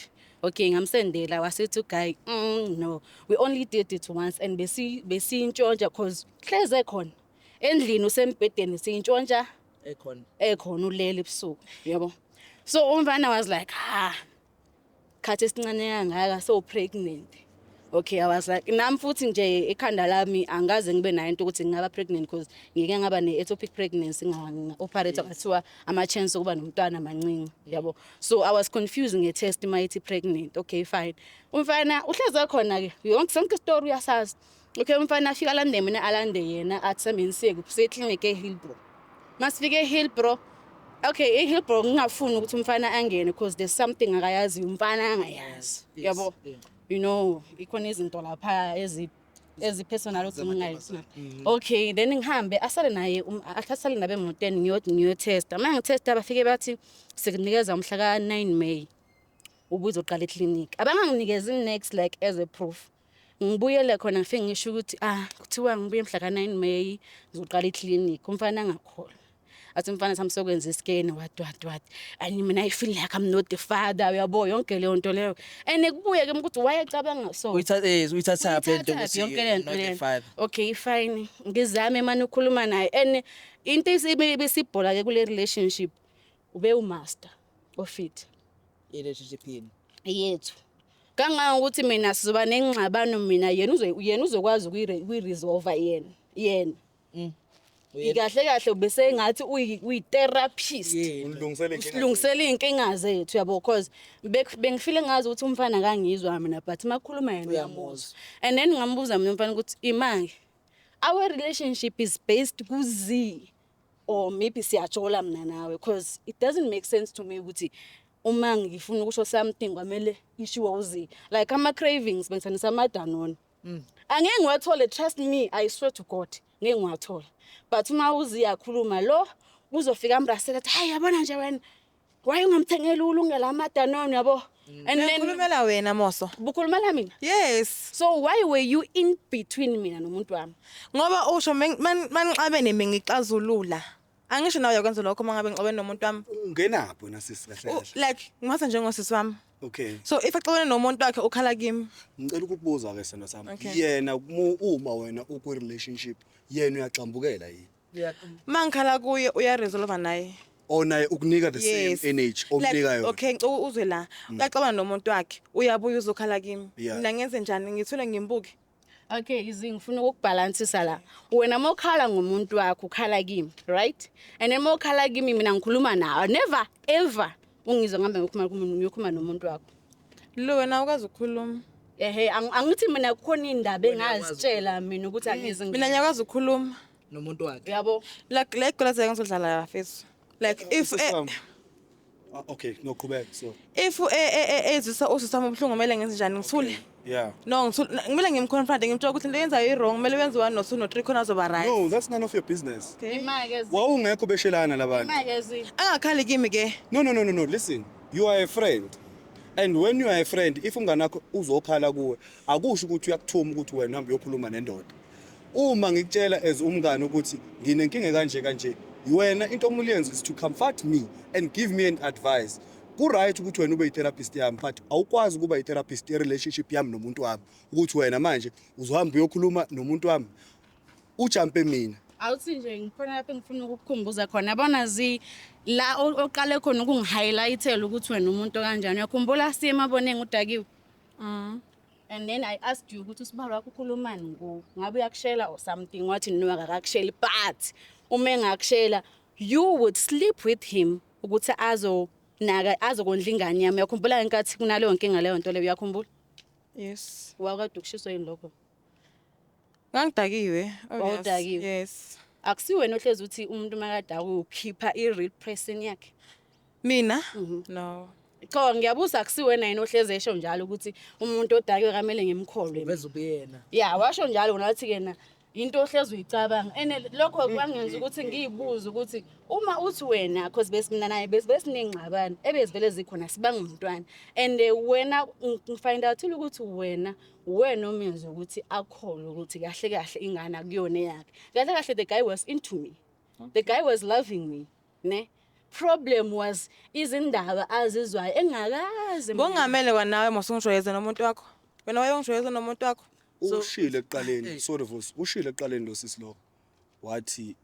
Okay, ngamsendela wasethi guy, no, we only did it once and besi besintshontsha cause hleze khona. Endlini usembhedeni siyintshontsha Ekhona. Ekhona ulele ebusuku, yabo. So umfana was like, ah, khathi esincane kangaka so pregnant. Okay, I was like, nami futhi nje ekhanda lami angaze ngibe nayo into ukuthi ngingaba pregnant, because ngike ngaba ne-ectopic pregnancy, nga-operate, kwathiwa ama-chance okuba nomntwana mancinci, yabo. So I was confused nge-test uma ithi pregnant. Okay, fine, umfana uhlezi khona-ke, yonke sonke isitori uyasazi. Okay, umfana afika alande mina, alande yena, athi sambeni siye kuphi? Siye eklinikhi eHillbrow. Masifike eHillbrow, okay, eHillbrow ngingafuni ukuthi umfana angene because there's something akayaziyo umfana angayazi, yabo. Ikhona izinto lapha ezi-personal ukuthi ngingayi. Okay, then ngihambe, asale naye, asale nabe emotweni, ngiyotesta. Uma ngithesta, bafike bathi sikunikeza umhla ka-9 May ubuzoqala eklinikhi. Abanganginikezi next, like as a proof. Ngibuyele khona, ngifike ngisho ukuthi ah, kuthiwa ngibuye mhla ka-9 May ngizoqala iklinikhi. Umfana angakholwa, athi umfana sami sokwenza iskeni, what what what, and mina I feel like I'm not the father, uyabo, yonke leyo nto leyo. And kubuye ke ukuthi wayecabanga so Uyithathaphi lento Uyithathaphi ukuthi yonke le nto not the lena? father? Okay, fine, ngizame manje ukukhuluma naye, and into ebesibhola ke kule relationship, ube umaster of it. I-relationship yini? Yethu, kangangokuthi mina sizoba nengxabano, mina yena yena uzokwazi ukuyi-resolve yena. Kahle kahle bese ngathi uyi-therapist. Unilungisele inkinga. Usilungisela iy'nkinga zethu, yabo, cause bengifile ngazi ukuthi umfana akangizwa mina, but uma kukhuluma yena uyamuzwa. And then ngambuza mina umfana ukuthi imake our relationship is based ku-Z or maybe siyajola mina nawe, cause it doesn't make sense to me ukuthi uma ngifuna ukusho something kwamele ishiwo uZ. Like ama-cravings, bengithandisa amadanone, angeke ngiwathole, trust me, I swear to God, ngeke ngiwathola, but uma uZ akhuluma lo uzofika amrasela, athi, "Hayi, yabona nje wena, why ungamthengeli ulungela amadanone?" Yabo, and then Ngikhulumela wena moso. Bukhulumela mina? Yes. So why were you in between mina nomuntu wami? Ngoba usho manixabene mengixazulula. Angisho nawe uyakwenza lokho uma ngabe ngixabene nomuntu wami. Ungenaphi wena sisi, kahle kahle? Like ngimhatha njengosisi wami. So if axabene nomuntu wakhe, ukhala kimi. Ngicela ukukubuza ke, sithando sami. Okay. Yena uma wena ukwi relationship, yena uyaxambukela yini? Mangikhala kuye, uyaresolve naye. Or naye ukunika the Yes. same energy omnika Like, yona? okay, ngicela uzwe la. Uyaxabana nomuntu wakhe, uyabuya uzokhala kimi. Mina ngenze njani? Ngithule ngimbuke? Okay, izi ngifuna ukukubhalansisa la. Wena mawukhala ngomuntu wakho, ukhala kimi, right? And then mawukhala kimi, mina ngikhuluma nawe. Never ever ungizwe ngihambe ngiyokhuluma nomuntu wakho. Lo wena ukwazi ukukhuluma. Ehe, angithi mina kukhona indaba engazitshela mina ukuthi angizi. Mina ngiyakwazi ukukhuluma. Nomuntu wakhe. Yabo. Like la igula zake ngizodlala la fethu. Like if Sisi wami. Ah, okay, noqhubeka so. If ezwisa usisi wami ubuhlungu, kumele ngenze njani? Ngithule? Yeah. No, ngithule. Kumele ngimconfront, ngimtshela ukuthi into yenzayo i-wrong, kumele wenze 1 no 2 no 3 khona azoba right. No, that's none of your business. Okay. Imake zi. Wawungekho beshelana labantu. Imake zi. Angakhali kimi ke. No, no, no, no, no, listen. You are a friend. And when you are a friend, if umngane wakho uzokhala kuwe, akusho ukuthi uyakuthuma ukuthi wena uhambe uyokhuluma nendoda. Uma ngikutshela as umngane ukuthi nginenkinga kanje kanje, wena into okumele uyenze is to comfort me and give me an advice. Ku-right ukuthi wena ube yi-therapist yami, but awukwazi ukuba yi-therapist ye-relationship yami nomuntu wami. Ukuthi wena manje uzohamba uyokhuluma nomuntu wami, ujampe mina. Awuthi nje ngikhona lapho engifuna ukukukhumbuza khona. Yabona zi la oqale khona ukungi-highlightela ukuthi wena umuntu kanjani. Uyakhumbula siye emaboneng udakiwe? And then I asked you ukuthi usibalo wakho ukhulumani nguwe. Ngabe uyakushela or something? Wathi no, akakakusheli, but uma engakushela you would sleep with him ukuthi azonaka, azokondla ingane yami. Uyakhumbula ngenkathi kunaleyo nkinga, leyo nto leyo, uyakhumbula? Yes. Wakade ukushiswa yini lokho? Ngangidakiwe, obvious. Wawudakiwe? Yes. Akusiwena ohlezi uthi umuntu makadakiwe ukhipha i-real person yakhe? Mina? No. Cha, ngiyabuza, akusiwena yini ohlezi esho njalo ukuthi umuntu odakiwe kamele ngimkholwe? Uveza ubuyena. Ya, washo njalo wona, wathi kena into ohlezi uyicabanga, and lokho kwangenza ukuthi ngiyibuze ukuthi uma uthi wena, cause besimina naye besinengxabano ebezivele zikhona sibanga umntwana, and wena ngifind out ukuthi wena omenza ukuthi akholwe ukuthi kahle kahle ingane akuyona eyakhe. Kahle kahle the guy was into me, the guy was loving me, ne problem was izindaba azizwayo engakaze mina. Bongamele kwanawe mos ungijwayeze nomuntu wakho. Wena wayongijwayeza nomuntu wakho. Ushilo ekuqaleni, sorry Vusi, ushilo ekuqaleni lo sisi lo. Wathi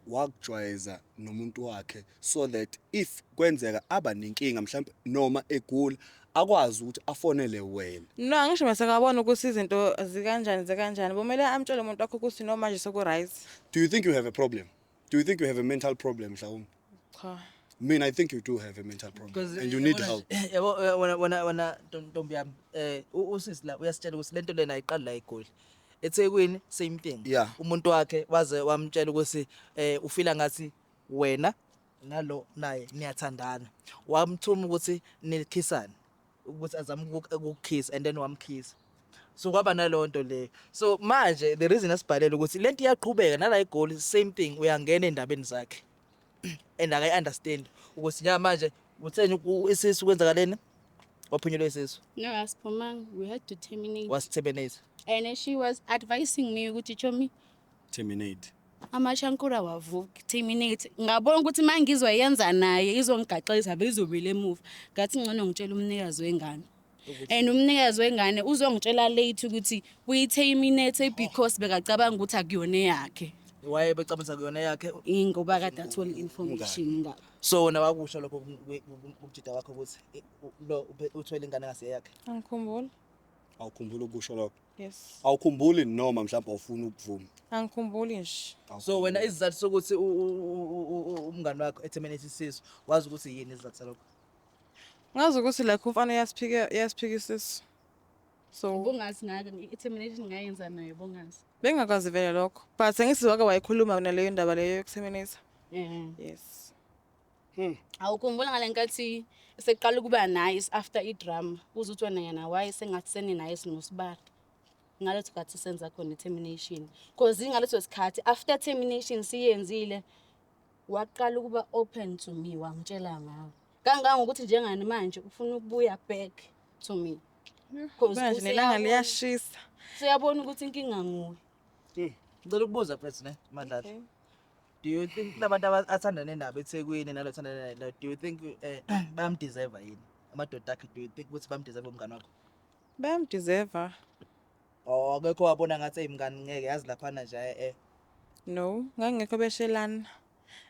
wakujwayeza nomuntu wakhe so that if kwenzeka aba nenkinga mhlawumbe noma egula, akwazi ukuthi afonele wena. No, angisho mase ngabona ukuthi izinto zikanjani zikanjani. Bomele amtshele umuntu wakho ukuthi no, manje seku-right. Do you think you have a problem? Do you think you have a mental problem mhlawumbe? Cha. Mina, I think you do have a mental problem and you need help. Yabo, wena ntombi yami, usisi la uyasitshela ukuthi lento lena ayiqali la eGoli, eThekwini same thing. Umuntu wakhe waze wamtshela ukuthi ufila ngathi wena nalo naye niyathandana, wamthuma ukuthi nikhisane, ukuthi azame ukukukhisa, and then wamkhisa, so kwaba naleyo nto leyo. So manje the reason asibhalele ukuthi lento iyaqhubeka nala eGoli, same thing, uyangena endabeni zakhe and akayi-understand ukuthi njengamanje utheni isisu kwenzakaleni, waphunyelwa isisu. No, asiphumanga, we had to terminate. Wasiterminate. And she was advising me ukuthi, chomi, Terminate. Amashankura wavuka, terminate. Ngabona ukuthi uma ngizoyenza naye izongigaxisa, bezobile emuva. Ngathi ngcono ngitshela umnikazi wengane, and umnikazi wengane uzongitshela late ukuthi uyi-terminate because bekacabanga ukuthi akuyona eyakhe. Waye becabangisa kuyona yakhe? Ingoba kade athole information ngabo. So wena wakusho lokho kumjida wakho ukuthi lo uthwele ingane ngaseyakhe? Angikhumbuli. Awukhumbuli ukusho lokho? Yes. Awukhumbuli noma mhlawumbe awufuni ukuvuma? Angikhumbuli nje. So wena isizathu sokuthi umngani wakho eterminate isisu, wazi ukuthi yini isizathu salokho? Ngazi ukuthi like umfana uyasiphika, uyasiphika isisu. So Ubungazi ngake i-termination ngayenza naye, bungazi? Bengakwazi vele lokho. But sengithi wake wayikhuluma naleyo ndaba leyo yokuterminate. Yes. Awukhumbula ngale nkathi seqala ukuba nice after i-drama, uze uthi wena yena waye sengathi seni-nice nosibali ngaleso sikhathi senza khona i-termination, cause ingaleso sikhathi after termination siyenzile, waqala ukuba open to me, wangitshela ngawo kangangokuthi njengani manje ufuna ukubuya back to me. 'Cause Manje nelanga liyashisa. Siyabona ukuthi inkinga nguwe. Ngicela ukubuza mfethu ne Madlala. Okay. Do you think labantu athandane nabo eThekwini nalo athandane naye la, do you think bayamdeserve yini? Amadoda akhe, do you think ukuthi bamdeserve umngane wakho? Bayamdeserve. Oh, akekho wabona ngathi hey mngani, ngeke yazi laphana nje No, ngangekho beshelana.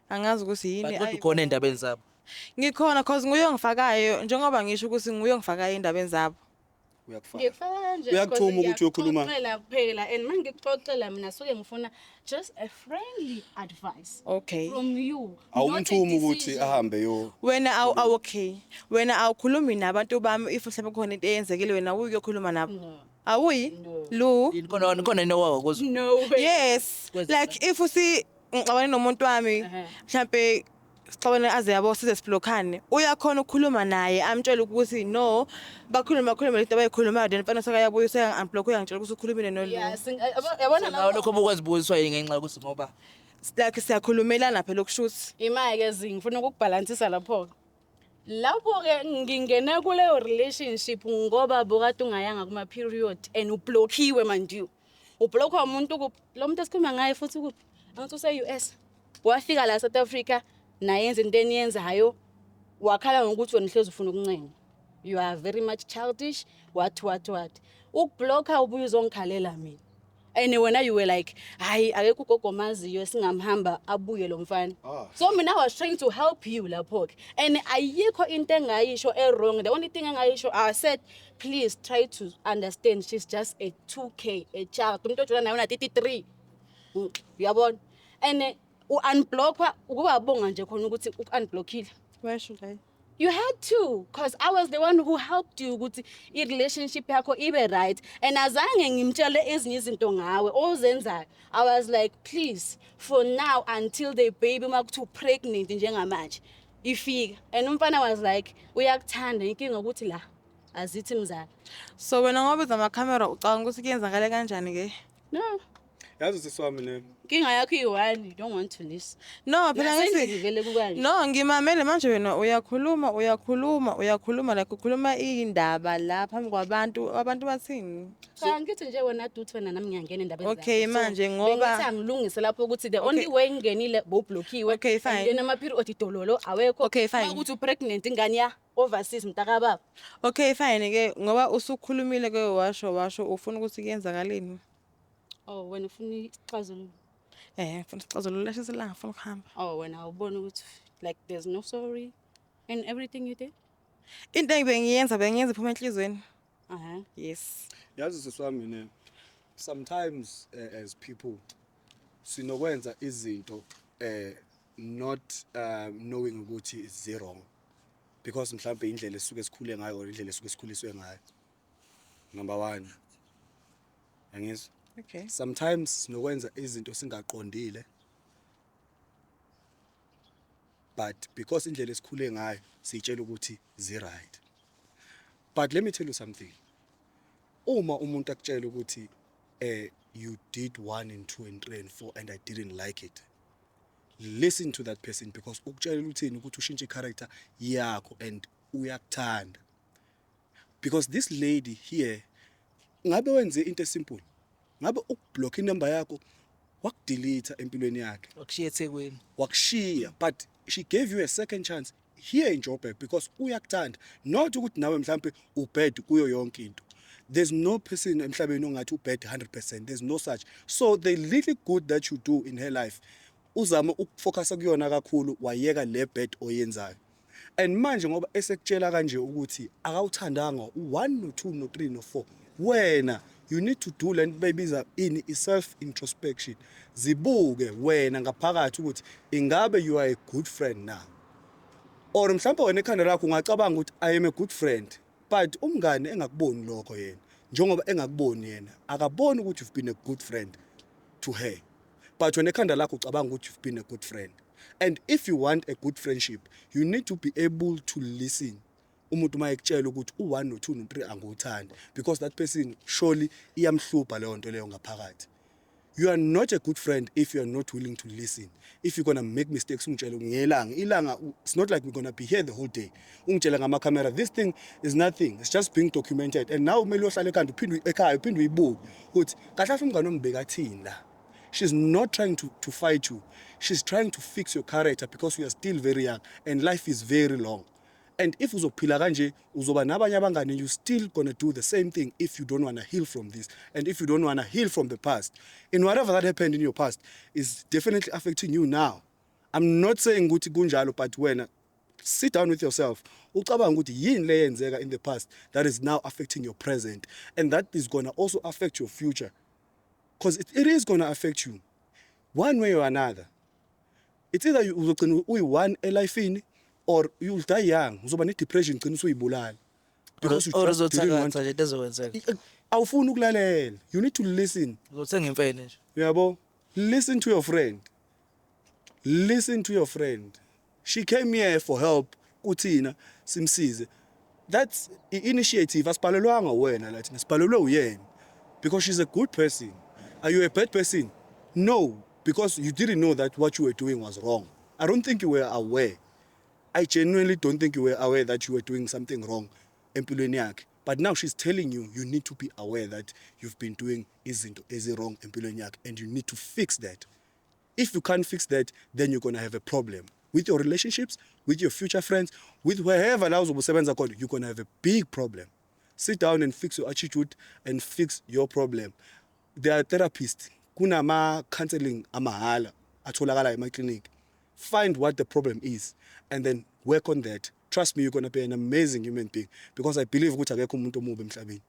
Angazi ukuthi But yini. kodwa ukhona endabeni zabo. Ngikhona cause nguye ongifakayo, njengoba ngisho ukuthi nguye ongifakayo endabeni zabo. Uyakufaka. Ngikufaka kanje. Uyakuthuma ukuthi uyokhuluma. Ngiyakuxoxela kuphela, and uma ngikuxoxela mina suke ngifuna just a friendly advice from you, not a Awumthumi ukuthi decision. ahambe yo Wena awu okay. Wena awukhulumi nabantu bami if mhlawumbe khona into eyenzekile, wena uyi kuyokhuluma nabo. No. Awuyi? No. Lu. Yini khona into owakuzwa? No way. Yes. Kwenzeka. Like if usi ngixabane nomuntu wami, mhlambe sixabane aze yabo size siblockane. Uyakhona ukukhuluma naye amtshele ukuthi no, bakhulume bakhulume lento abayikhulumayo, then mfana sekayabuya useka unblock, uyangitshela ukuthi ukhulumile no. Yeah, yabona Nawe lokho bukwazi bukiswa yini ngenxa yokuthi ngoba Like siyakhulumelana phela ukushuthi. Ima-ke zi ngifuna ukukubhalansisa lapho-ke. Lapho-ke ngingene kuleyo relationship ngoba bokade ungayanga kuma-period and ublockiwe mandiwe. Ublockwa umuntu kuphi? Lo muntu esikhuluma ngaye futhi kuphi? Angithi use-US. Wafika la South Africa nayenza into eniyenzayo, wakhala ngokuthi wena uhlezi ufuna ukuncenga. You are very much childish, what what what. Ukublocka ubuye uzongikhalela mina. And wena you were like, hayi, akekho ugogo omaziyo singamhamba abuye lo mfana. So mina I was trying to help you lapho-ke. And ayikho into engayisho e-wrong. The only thing engayisho, I said, please try to understand she's just a 2K, a child. Umuntu ojola naye una-33. Uyabona? And u-unblockwa ukuba bonga nje khona ukuthi uku-unblockile. Why should I? You had to, because I was the one who helped you ukuthi i-relationship yakho ibe right. And azange ngimtshele ezinye izinto ngawe ozenzayo. I was like, please, for now until the baby makuthi pregnant njengamanje ifika. And umfana was like, uyakuthanda, inkinga ukuthi la azithi mzala. So wena ngoba uza amakhamera ucabanga ukuthi kuyenzakala kanjani ke? No, Yazi usisi wami ne inkinga yakho iyi-one, you don't want to listen. No, phela Nasendlini ngithi vele kukanje. No, ngimamele manje, wena uyakhuluma uyakhuluma uyakhuluma, like ukhuluma indaba la phambi kwabantu, abantu bathini? Cha, ngithi nje wena duthi wena nami ngiyangena endabeni. Okay, manje ngoba- bengithi angilungise lapho ukuthi the only way ngingenile bowublockiwe. Okay, fine. And then ama-period dololo awekho. Okay, fine. Ukuthi upregnant ingane ya overseas mntakababa. Okay, fine ke, ngoba usukhulumile ke, washo washo, ufuna ukuthi kuyenzakaleni? Oh, wena ufuna isixazululo. Ngifuna isixazululo, lashisa ilanga, ngifuna ukuhamba. Oh, wena awuboni ukuthi like there's no sorry in everything you did? Into engibengiyenza bengiyenza iphuma enhliziyweni. Yes. Yazi sisi wami ne, sometimes as people sinokwenza izinto not knowing ukuthi is wrong because mhlambe indlela esuke sikhule ngayo or indlela esuke sikhuliswe ngayo, number 1, angizwa. Okay. Sometimes sinokwenza izinto singaqondile, but because indlela esikhule ngayo siyitshela ukuthi zi right. But let me tell you something, uma umuntu akutshela ukuthi you did 1 and 2 and 3 and 4 and I didn't like it, listen to that person, because ukutshela uthini ukuthi ushintshe i-character yakho and uyakuthanda. Because this lady here, ngabe wenze into esimple, ngabe ukublock inumber yakho, wakudelete empilweni yakhe, wakushiya eThekwini, wakushiya, but she gave you a second chance here in Joburg because uyakuthanda, not ukuthi nawe mhlambe ubad kuyo yonke into. There's no person emhlabeni ongathi ubad 100%, there's no such. So the little good that you do in her life, uzame ukufocusa kuyona kakhulu, wayeka le bad oyenzayo. And manje ngoba esekutshela kanje ukuthi akawuthandanga u1 no 2 no 3 no 4, wena you need to do lento bayibiza ini, i self introspection. Zibuke wena ngaphakathi ukuthi ingabe you are a good friend now, or mhlawumbe wena ekhanda lakho ungacabanga ukuthi I am a good friend, but umngane engakuboni lokho yena, njengoba engakuboni yena, akaboni ukuthi you've been a good friend to her, but wena ekhanda lakho ucabanga ukuthi you've been a good friend. And if you want a good friendship, you need to be able to listen umuntu uma ekutshela ukuthi u1 no2 no3 anguthandi, because that person surely iyamhlupha leyo nto leyo ngaphakathi. You are not a good friend if you are not willing to listen. If you're gonna make mistakes, ungitshele ngelanga ilanga, it's not like we're gonna be here the whole day. Ungitshele ngama camera, this thing is nothing, it's just being documented. And now kumele uyohlala ekhanda, uphinde ekhaya, uphinde uyibuke ukuthi kahle kahle umngane wami bekathini la. She's not trying to fight you, she's trying to fix your character because you are still very young and life is very long. And if uzophila kanje, uzoba nabanye abangane, you still gonna do the same thing if you don't wanna heal from this and if you don't wanna heal from the past. In whatever that happened in your past is definitely affecting you now. I'm not saying ukuthi kunjalo, but wena sit down with yourself, ucabanga ukuthi yini le yenzeka in the past that is now affecting your present and that is gonna also affect your future, because it is gonna affect you one way or another. It's either you uzogcina uyi-one elifini or you'll die young, uzoba ne-depression, gcina usuyibulala because you or just didn't want uzothakatha nje, into ezokwenzeka. Awufuni ukulalela, you need to listen. Uzothenga imfene nje. Uyabo, listen to your friend, listen to your friend. She came here for help kuthina simsize. That's i-initiative, asibhalelwanga wena la thina, sibhalelwe uyena because she's a good person. Are you a bad person? No, because you didn't know that what you were doing was wrong. I don't think you were aware. I genuinely don't think you were aware that you were doing something wrong empilweni yakhe. But now she's telling you, you need to be aware that you've been doing izinto ezi-wrong empilweni yakhe and you need to fix that. If you can't fix that, then you're gonna have a problem with your relationships, with your future friends, with wherever la uzobe usebenza khona, you're gonna have a big problem. Sit down and fix your attitude and fix your problem. There are therapists, kunama-counseling amahhala atholakala emaklinikhi. Find what the problem is and then work on that. Trust me, you're gonna be an amazing human being, because I believe ukuthi akekho umuntu omubi emhlabeni.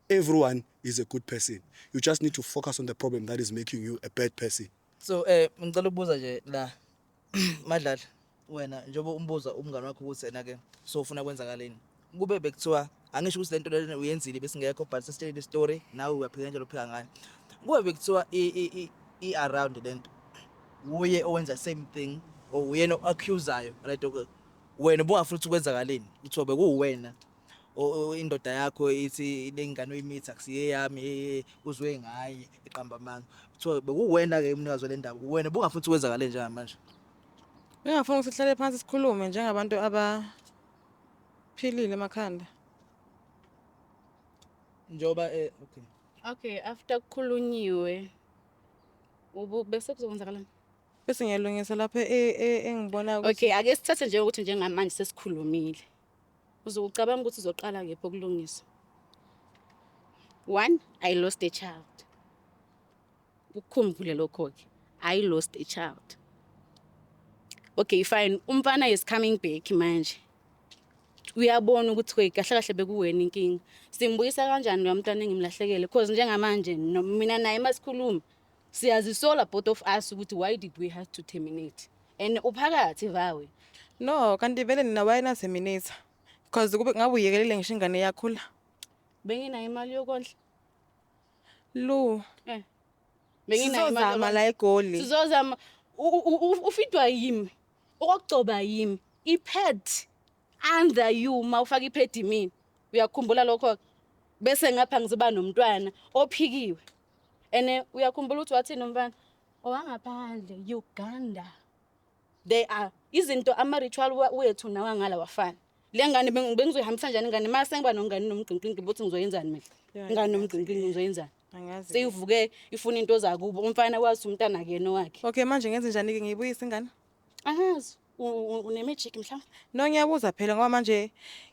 Everyone is a good person. You just need to focus on the problem that is making you a bad person. So ngicela ukubuza nje la, Madlala, wena njengoba umbuza umngane wakho ukuthi ena ke so ufuna kwenzakaleni, kube bekuthiwa, angisho ukuthi lento lena uyenzile besingekho, but sesitshelile story, nawe uyaphika ngendlela ophika ngayo, kube bekuthiwa i around lento uye owenza same thing or uyena o-accusayo, right? Okay, wena ubungafuna ukuthi kwenzakaleni, kuthiwa bekuwena indoda yakho ithi lengane oyimitha akusiye yami, uzwe ngaye eqamba amanga, kuthiwa bekuwena ke umnikazi wale ndaba, wena ubungafuna ukuthi kwenzakaleni njengamanje? Bengafuna ukuthi sihlale phansi sikhulume njengabantu abaphilile emakhanda. Njengoba okay. Okay, after kukhulunyiwe ubu bese kuzokwenzakalani? Bese ngiyalungisa lapho engibona ukuthi Okay, ake sithathe nje ukuthi njengamanje sesikhulumile. Uzokucabanga ukuthi uzoqala kephi ukulungisa? One, I lost a child. Ukukhumbule lokho ke. I lost a child. Okay, fine, umfana is coming back manje, uyabona ukuthi we, kahle kahle bekuwena inkinga. Simbuyisa kanjani lo mntwana engimlahlekele? Because njengamanje mina naye masikhuluma siyazisola, both of us, ukuthi why did we have to terminate, and uphakathi vawe. No, kanti vele nina wayena-terminate, because kube ngabe uyekelele ngisho ingane yakhula. Benginayo imali yokondla. Lu. Benginayo imali Sizozama yokondla. La eGoli. Sizozama. Ufidwa yimi, okokugcoba yimi, i-pad under you, ma ufaka i-pad mina, uyakhumbula lokho? Bese ngapha ngizoba nomntwana ophikiwe, and uyakhumbula ukuthi wathini umfana owangaphandle Uganda? They are izinto ama-ritual wethu nawangala wafana. Le ngane bengizoyihambisa njani ingane ma sengiba nongane nomgqinqinqi bothi ngizoyenzani mina? Yeah, Ingane nomgqinqinqi ngizoyenzani? Angazi. Seyivuke ifuna into zakubo, umfana wazi umntana kuyena wakhe. Okay, manje ngenze njani-ke? Ngiyibuyise ingane? Angazi, une-magic mhlawumbe. No, ngiyabuza phela ngoba manje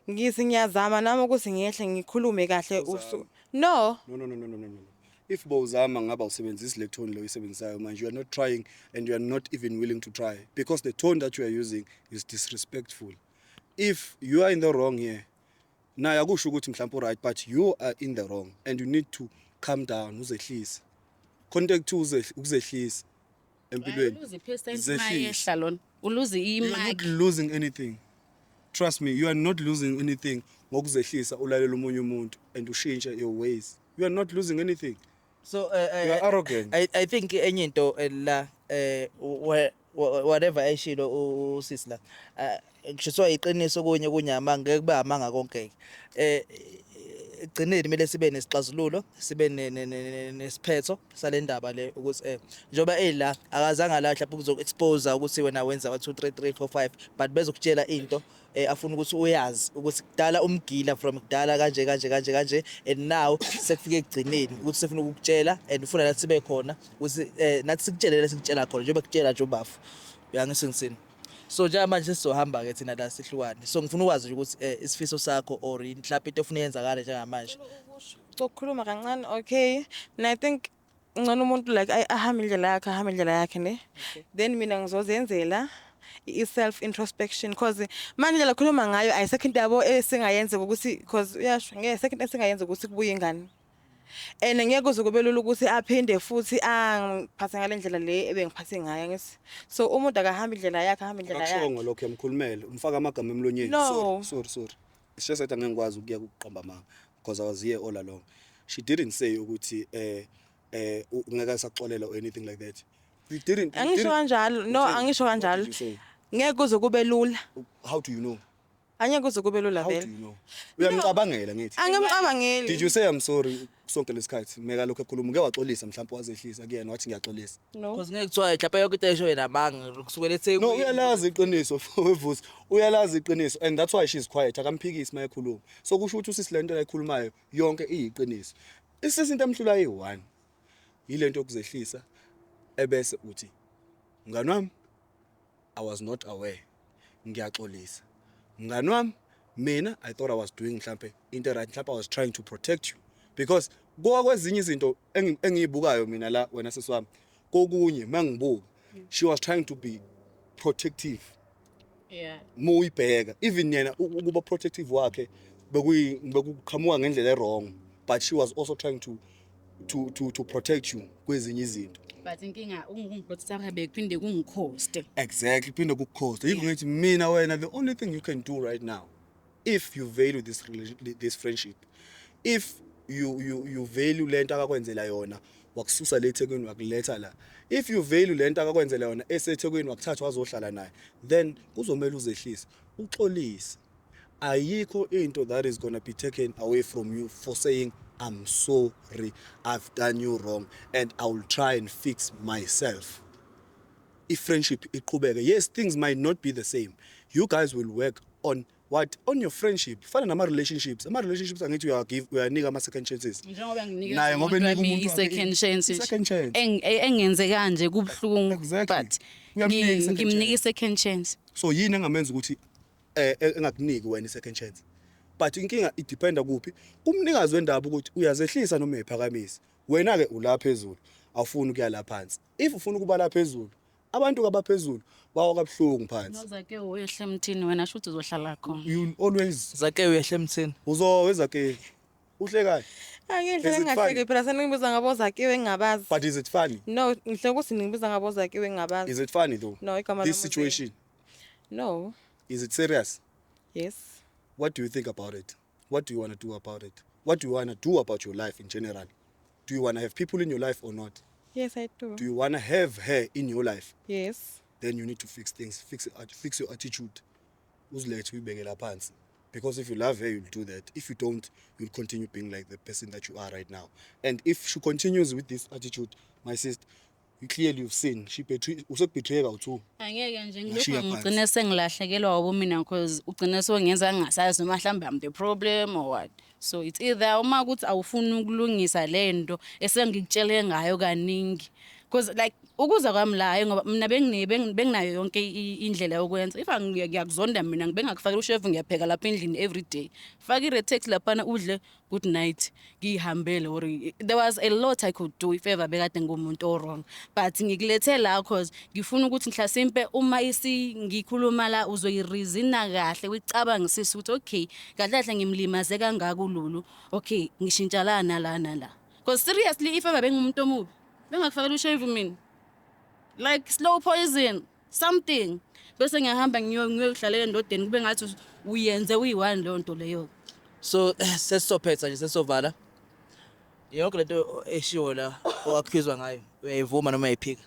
ngithi ngiyazama nami ukuthi ngiyehle ngikhulume kahle no. No, no, no, no, no, no, no. If bowuzama ngaba usebenzisi le tone lo uyisebenzisayo manje. You are not trying and you are not even willing to try because the tone that you are using is disrespectful. If you are in the wrong here, naye akusho ukuthi mhlawumbe right, but you are in the wrong and you need to calm down, uzehlise. Contact two, ukuzehlisa empilweni. Uluze i-percent. Zehlise. Mayehla lona uluze You are not imaki. Losing anything. Trust me, you are not losing anything ngokuzehlisa, ulalela omunye umuntu and ushintshe your ways. You are not losing anything. So You are arrogant. I think enye into la whatever ayishilo usisi la, ngisho iqiniso, kunye kunyama ngeke kube amanga konke. Egcineni kumele sibe nesixazululo, sibe nesiphetho sale ndaba le, ukuthi njengoba ela akazange la mhlawumbe ukuzo-expose ukuthi wena wenza 1 2 3 3 4 5, but bezokutshela into afuna ukuthi uyazi ukuthi kudala umgila, from kudala kanje kanje kanje kanje, and now sekufike ekugcineni ukuthi sefuna ukukutshela and ufuna nathi sibe khona ukuthi nathi sikutshele lesikutshela khona, njengoba kutshela nje ubafu uyangisingisini. So njengamanje sesizohamba-ke thina la, sihlukane. So ngifuna ukwazi nje ukuthi isifiso sakho or mhlawumbe into ofuna yenzakale njengamanje. Sokukhuluma kancane, okay. Mina I think ngcono umuntu like ahambe indlela yakhe, ahambe indlela yakhe ne, then mina ngizozenzela i-self introspection, cause manje indlela khuluma ngayo ayisekho into yabo esingayenza ukuthi, cause uyasho ngeke sekho into esingayenza ukuthi kubuye ingane, and ngeke kuze kube lula ukuthi aphinde futhi angiphathe ngale ndlela le ebengiphathe ngayo. Ngithi so umuntu akahambe indlela yakhe, ahambe indlela yakhe. Akushongo lokho, yamkhulumela, umfaka amagama emlonyeni. No. Sorry, sorry, sorry, it's just that angeke ngikwazi ukuya ukuqamba amanga because I was here all along. She didn't say ukuthi ungeke saxolela or anything like that. You didn't you Angisho kanjalo, no. Utheni? Angisho What did kanjalo. you say? Ngeke kuze kube lula. How do you know? Angeke kuze kube lula How vele. do you know? Uyamcabangela ngithi. Angimcabangeli. Did you say I'm sorry sonke lesikhathi meka lokho ekhuluma? Ngeke waxolisa mhlawumbe, wazehlisa kuyena wathi ngiyaxolisa? No. Because ngeke kuthiwa mhlawumbe yonke into esho yena amanga kusukela eThekwini. No, uyalazi iqiniso wevusi, uyalazi iqiniso, and that's why she's quiet, akamphikisi mayekhuluma. So kusho ukuthi usisi lento ayikhulumayo yonke iyiqiniso. Isisi into emhlula yi-one yilento yokuzehlisa, ebese uthi, "Mngani wami, I was not aware, ngiyaxolisa mngani wami. Mina I thought I was doing mhlambe into right, mhlambe I was trying to protect you," because kwezinye izinto engiyibukayo mina la, wena sisi wami, kokunye mangibuka she was trying to be protective. Muyibheka even yena ukuba protective wakhe bekuqhamuka ngendlela e-wrong, but she was also trying to protect you kwezinye izinto. But inkinga ungiprotecta bekuphinde kungikhoste. Exactly, phinde kukukhosta. Yikho ngithi mina wena, the only thing you can do right now, if you value this relation, this friendship, if you value lento akakwenzela yona, wakususa le eThekwini wakuletha la, if you value lento akakwenzela yona eseThekwini, wakuthatha wazohlala naye, then kuzomela uzehlise, uxolise. Ayikho into that is going to be taken away from you for saying, "I'm sorry, I've done you wrong and I will try and fix myself." I-friendship iqhubeke. Yes, things might not be the same. You guys will work on what, on your friendship. Fana nama-relationships, ama-relationships angithi uyagive, uyanika ama-second chances. Njengoba nginikeza Naye ngoba umuntu enika wami umuntu wakhe i-second chance. I-second chance. Engenze kanje kubuhlungu. Exactly. But Uyamnika i-second ngimnika chance. i-second chance. So yini engamenza ukuthi engakuniki wena i-second chance? But inkinga idependa kuphi? Kumnikazi wendaba, ukuthi uyazehlisa noma uyayiphakamisa. Wena-ke ula phezulu. Awufuni ukuya la phansi. If ufuna ukuba la phezulu, abantu abaphezulu bawa kabuhlungu phansi. Nozake uyehle emthini wena, shuthi uzohlala khona. You always Zake uyehle emthini. Uzoweza ke uhle kahle. Angihle. Is it funny? Ngingahleki phela, seningibiza ngabozakiwe ngingabazi. But is it funny? No, ngihle ukuthi ningibiza ngabozakiwe ngingabazi. Is it funny though? No, igama this lomuzi. Situation? No. Is it serious? Yes. What do you think about it? What do you want to do about it? What do you want to do about your life in general? Do you want to have people in your life or not? Yes, I do. Do you want to have her in your life? Yes. Then you need to fix things. Fix your attitude, uzilethe uyibeke phansi, because if you love her, you'll do that. If you don't, you'll continue being like the person that you are right now. And if she continues with this attitude, my sister, you clearly, you've seen she betray, usekubetray kawu-two. Angeke nje Ngashiya ngilokhu phansi. ngigcine sengilahlekelwa ubumina because ugcine sewungenza ngingasazi noma mhlawumbe I'm the problem or what. So it's either uma ukuthi awufuni ukulungisa le nto esengikutshele ngayo kaningi, because like ukuza kwami la, hhayi ngoba mina benginayo yonke indlela yokwenza. If ngiyakuzonda mina, bengakufakela ushevu, ngiyapheka lapha endlini every day, faka i-Rattex laphana, udle, good night, ngiyihambele. Or there was a lot I could do if ever bekade ngumuntu o-wrong, but ngikulethe la cause ngifuna ukuthi mhlasimpe uma ngikhuluma la uzoyirizina kahle, uyicabangisise ukuthi okay, kahle kahle ngimlimaze kangaka uLulu, okay, ngishintsha la nala nala, because seriously, if ever bengumuntu omubi, bengakufakela ushevu mina, like slow poison something, bese ngiyahamba ngiyohlalela endodeni, kube ngathi uyenze uyi-one leyo nto leyo. So sesizophetha nje, sesizovala. Yonke lento eshiwo la owakhizwa ngayo, uyayivuma noma uyayiphika?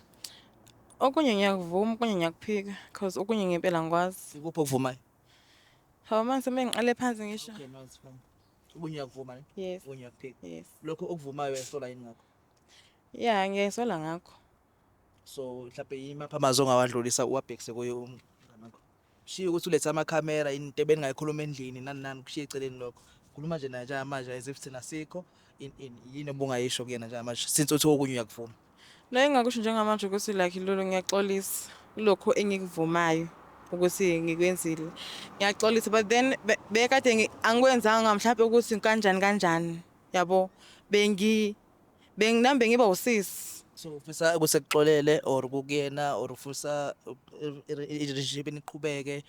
Okunye ngiyakuvuma, okunye ngiyakuphika, cause okunye ngempela ngikwazi. Ikuphi okuvumayo? Hawu, manje sengiqale phansi ngisho. Okay, no, it's fine. Okunye uyakuvuma, ne? Yes. Okunye uyakuphika. Yes. Lokho okuvumayo, uyayisola yini ngakho? Yeah, ngiyayisola ngakho. So mhlawumbe yimaphi amazwi ongawadlulisa uwabhekise kuye umngani wakho? Shiya ukuthi ulethe amakhamera, into ebeningayikhuluma endlini, nani nani, kushiye eceleni lokho. Khuluma nje naye njengamanje as if thina sikho in yini obungayisho kuyena njengamanje, since uthi okunye uyakuvuma? No, engingakusho njengamanje ukuthi like, Lulu, ngiyaxolisa kulokhu engikuvumayo ukuthi ngikwenzile. Ngiyaxolisa, but then bekade angikwenzanga mhlawumbe ukuthi kanjani kanjani. Yabo, bengi benginambe ngiba usisi. So ufisa ukuthi ekuxolele or kukuyena, or ufisa i-relationship niqhubeke?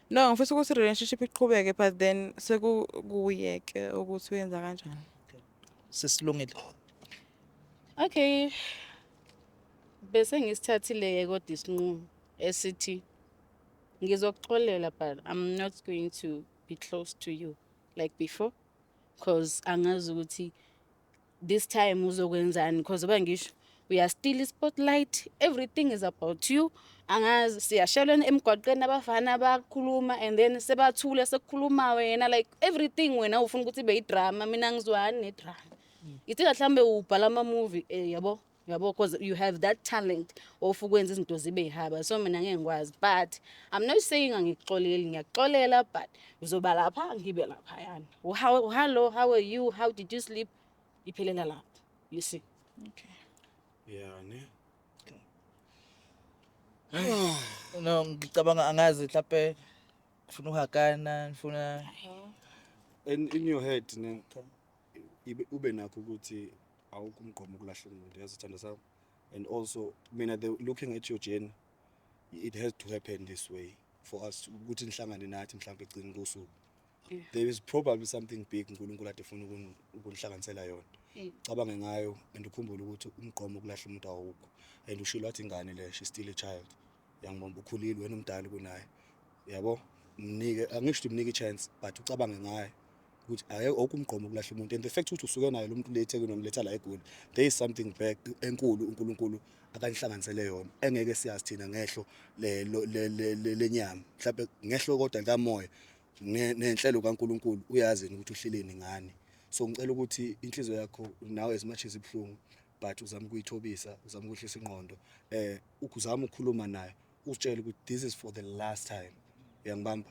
No, ngifisa ukuthi relationship iqhubeke, but then sekukuyeke ukuthi uyenza kanjani. Sesilungile. Okay, bese ngisithathile-ke kodwa isinqumo esithi ngizokuxolela, but I'm not going to be close to you like before, cause angazi ukuthi this time uzokwenzani, because oba ngisho uya-steal i-spotlight, everything is about you. Angazi, siyashelwa emgwaqeni, abafana bayakhuluma and then sebathule, sekukhuluma wena, like everything wena ufuna ukuthi ibe yidrama. Mina ngizwani nedrama. Ithi mhlambe ubhala ama-movie, yabo, because you have that talent of ukwenza izinto zibe yihaba, so mina ngeke ngikwazi. But I'm not saying angikuxoleli, ngiyakuxolela, but uzoba lapha, ngibe laphayana. How, hello, how are you, how did you sleep, iphelela lapho, you see. Okay. Yeah, ne. No, ngicabanga angazi mhlawumbe ufuna uhagana, nifuna And in your head, ne, ube nakho ukuthi awukho umgqomo ukulahla umuntu, yazi, sithando sami. And also mina, the looking at your journey, it has to happen this way for us ukuthi nihlangane nathi mhlawumbe egcini kosuku. There is probably something big uNkulunkulu ade efuna ukunihlanganisela yona. Cabange ngayo and ukhumbule ukuthi umgqomo ukulahla umuntu awukho. And ushilo wathi ingane le, she's still a child. Yangibamba, ukhulile wena, umdala kunaye. Yabo? Mnike, angisho ukuthi mnike i-chance, but ucabange ngayo ukuthi awukho umgqomo ukulahla umuntu. And the fact ukuthi usuke naye lo muntu le eThekwini, wamletha la eGoli, there is something back enkulu uNkulunkulu akanihlanganisele yona engeke siyazi thina ngehlo lenyama, mhlawumbe ngehlo kodwa likamoya nenhlelo kaNkulunkulu uyazi yena ukuthi uhleleni ngani. So ngicela ukuthi inhliziyo yakho nawe, as much as ibuhlungu, but uzame ukuyithobisa, uzame ukuhlisa ingqondo, uzame ukukhuluma naye, uzitshele ukuthi this is for the last time. Uyangibamba?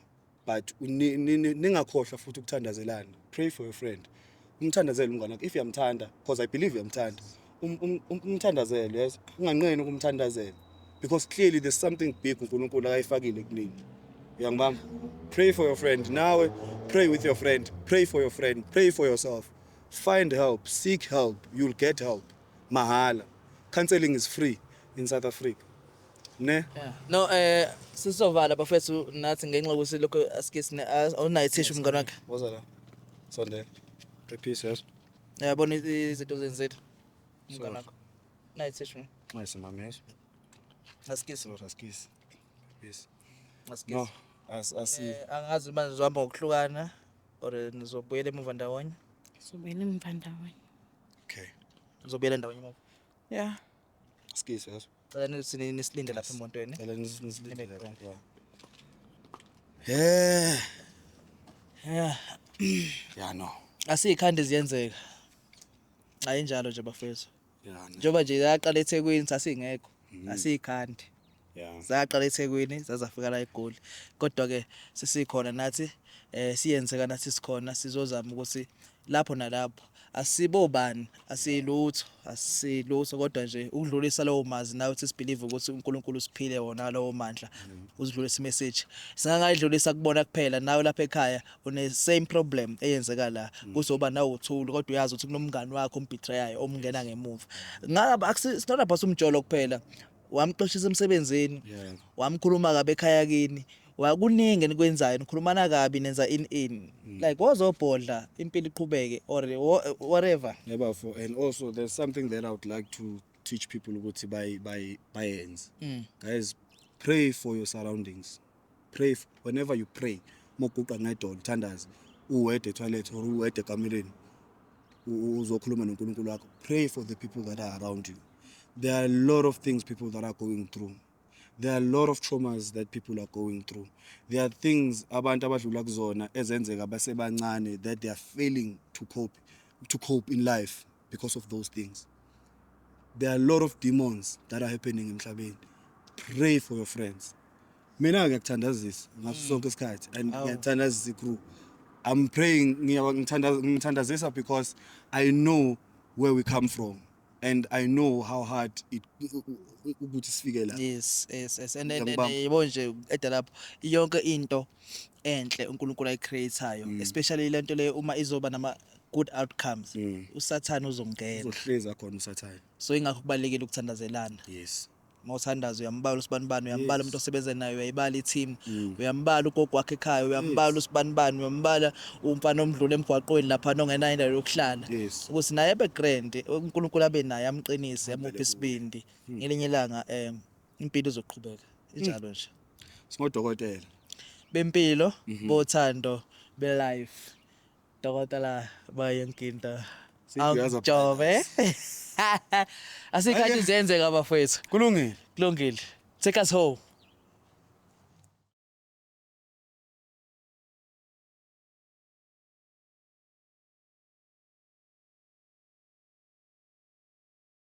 But ningakhohlwa futhi ukuthandazelana. Pray for your friend, umthandazele umngane wakho if uyamthanda, because I believe uyamthanda. Umthandazele, yes, unganqeni ukumthandazela, because clearly there's something big uNkulunkulu akayifakile kunini. Uyangibamba? Pray for your friend. Nawe pray with your friend, pray for your friend, pray for yourself. Find help, seek help, you'll get help. Mahala. Counseling is free in South Africa. Ne? Yeah. No, sizovala bafethu nathi ngenxa yokuthi lokho asike sine awunayo ithishu, mngani wakhe. Woza la. Sondela. Peace, yes. Yabona izinto zenzile. Mngani wakho. Nayo ithishu. Nice, mama, yes. Asikisi. Sorry, asikisi. Peace. Asikisi. No, as asi Angazi manje nizohamba ngokuhlukana or nizobuyela emuva ndawonye. Sobuyela emva ndawonye. Okay. Nizobuyela ndawonye emuva. Yeah. Asikisi, yes. Cela nisilinde lapha emontweni. Cela nisilinde lapha. Yeah. Yeah. Yeah, no. Asiyikhandi ziyenzeka. Ayinjalo nje bafethu. Yeah, no. Njengoba nje yaqala eThekwini sasingekho. Asiyikhandi. Zaqala eThekwini zazafika la eGoli. Kodwa ke sesikhona nathi, siyenzeka nathi sikhona, sizozama ukuthi lapho nalapho asibobani, asilutho, asilutho, kodwa nje ukudlulisa lawo mazwi nawe uthi sibelieve ukuthi uNkulunkulu usiphile wona lawo mandla uzidlulisa imessage. Singangayidlulisa kubona kuphela, nawe lapha ekhaya une same problem eyenzeka la, kuzoba nawe uthulu kodwa uyazi ukuthi kunomngani wakho ombetrayayo, omngena ngemuva. Ngaba it's not about umjolo kuphela, wamxoshisa emsebenzini, wamkhuluma kabi ekhaya kini, wakuningi enikwenzayo, nikhulumana kabi, nenza in like wozobhodla impilo iqhubeke or whatever. Yeah, bafo, and also there's something that I would like to teach people ukuthi bay bayenze. Guys, pray for your surroundings. Pray whenever you pray, moguqa ngedolo, thandaza, uwedwa etoilet or uwedwa ekameleni, uzokhuluma noNkulunkulu wakho. Pray for the people that are around you. There are a lot of things people that are going through. There are a lot of traumas that people are going through. There are things abantu abadlula kuzona ezenzeka basebancane that they are failing to cope in life because of those things. There are a lot of demons that are happening emhlabeni. Pray for your friends. Mina ngiyakuthandazisa ngaso sonke isikhathi and Awu. ngiyathandazisa i-crew. I'm praying, ngithandazisa because I know where we come from and I know how hard it ukuthi sifike la. Yes, and Ngiyakubamba. Yebo nje, eda lapho yonke into enhle uNkulunkulu ayicreateayo, especially lento le uma izoba nama good outcomes, uSathane uzongena. Uzohleza khona uSathane. So ingakho kubalekile ukuthandazelana. Mawuthandaza uyambala usibanibani, uyambala umuntu osebenza naye, uyayibala i-team, uyambala ugogo wakhe ekhaya, uyambala usibanibani, uyambala umfana omdlula emgwaqweni lapha ongenayo indawo yokuhlala, ukuthi naye abe grand, uNkulunkulu abe naye, amqinise, amuphe isibindi. Ngelinye ilanga impilo izoqhubeka injalo nje. Singodokotela. Bempilo, bothando, be-life, dokotela bayonke into. Siyazi. Awujove, asikhathi ziyenzeka bafowethu. Kulungile. Kulungile, take us home.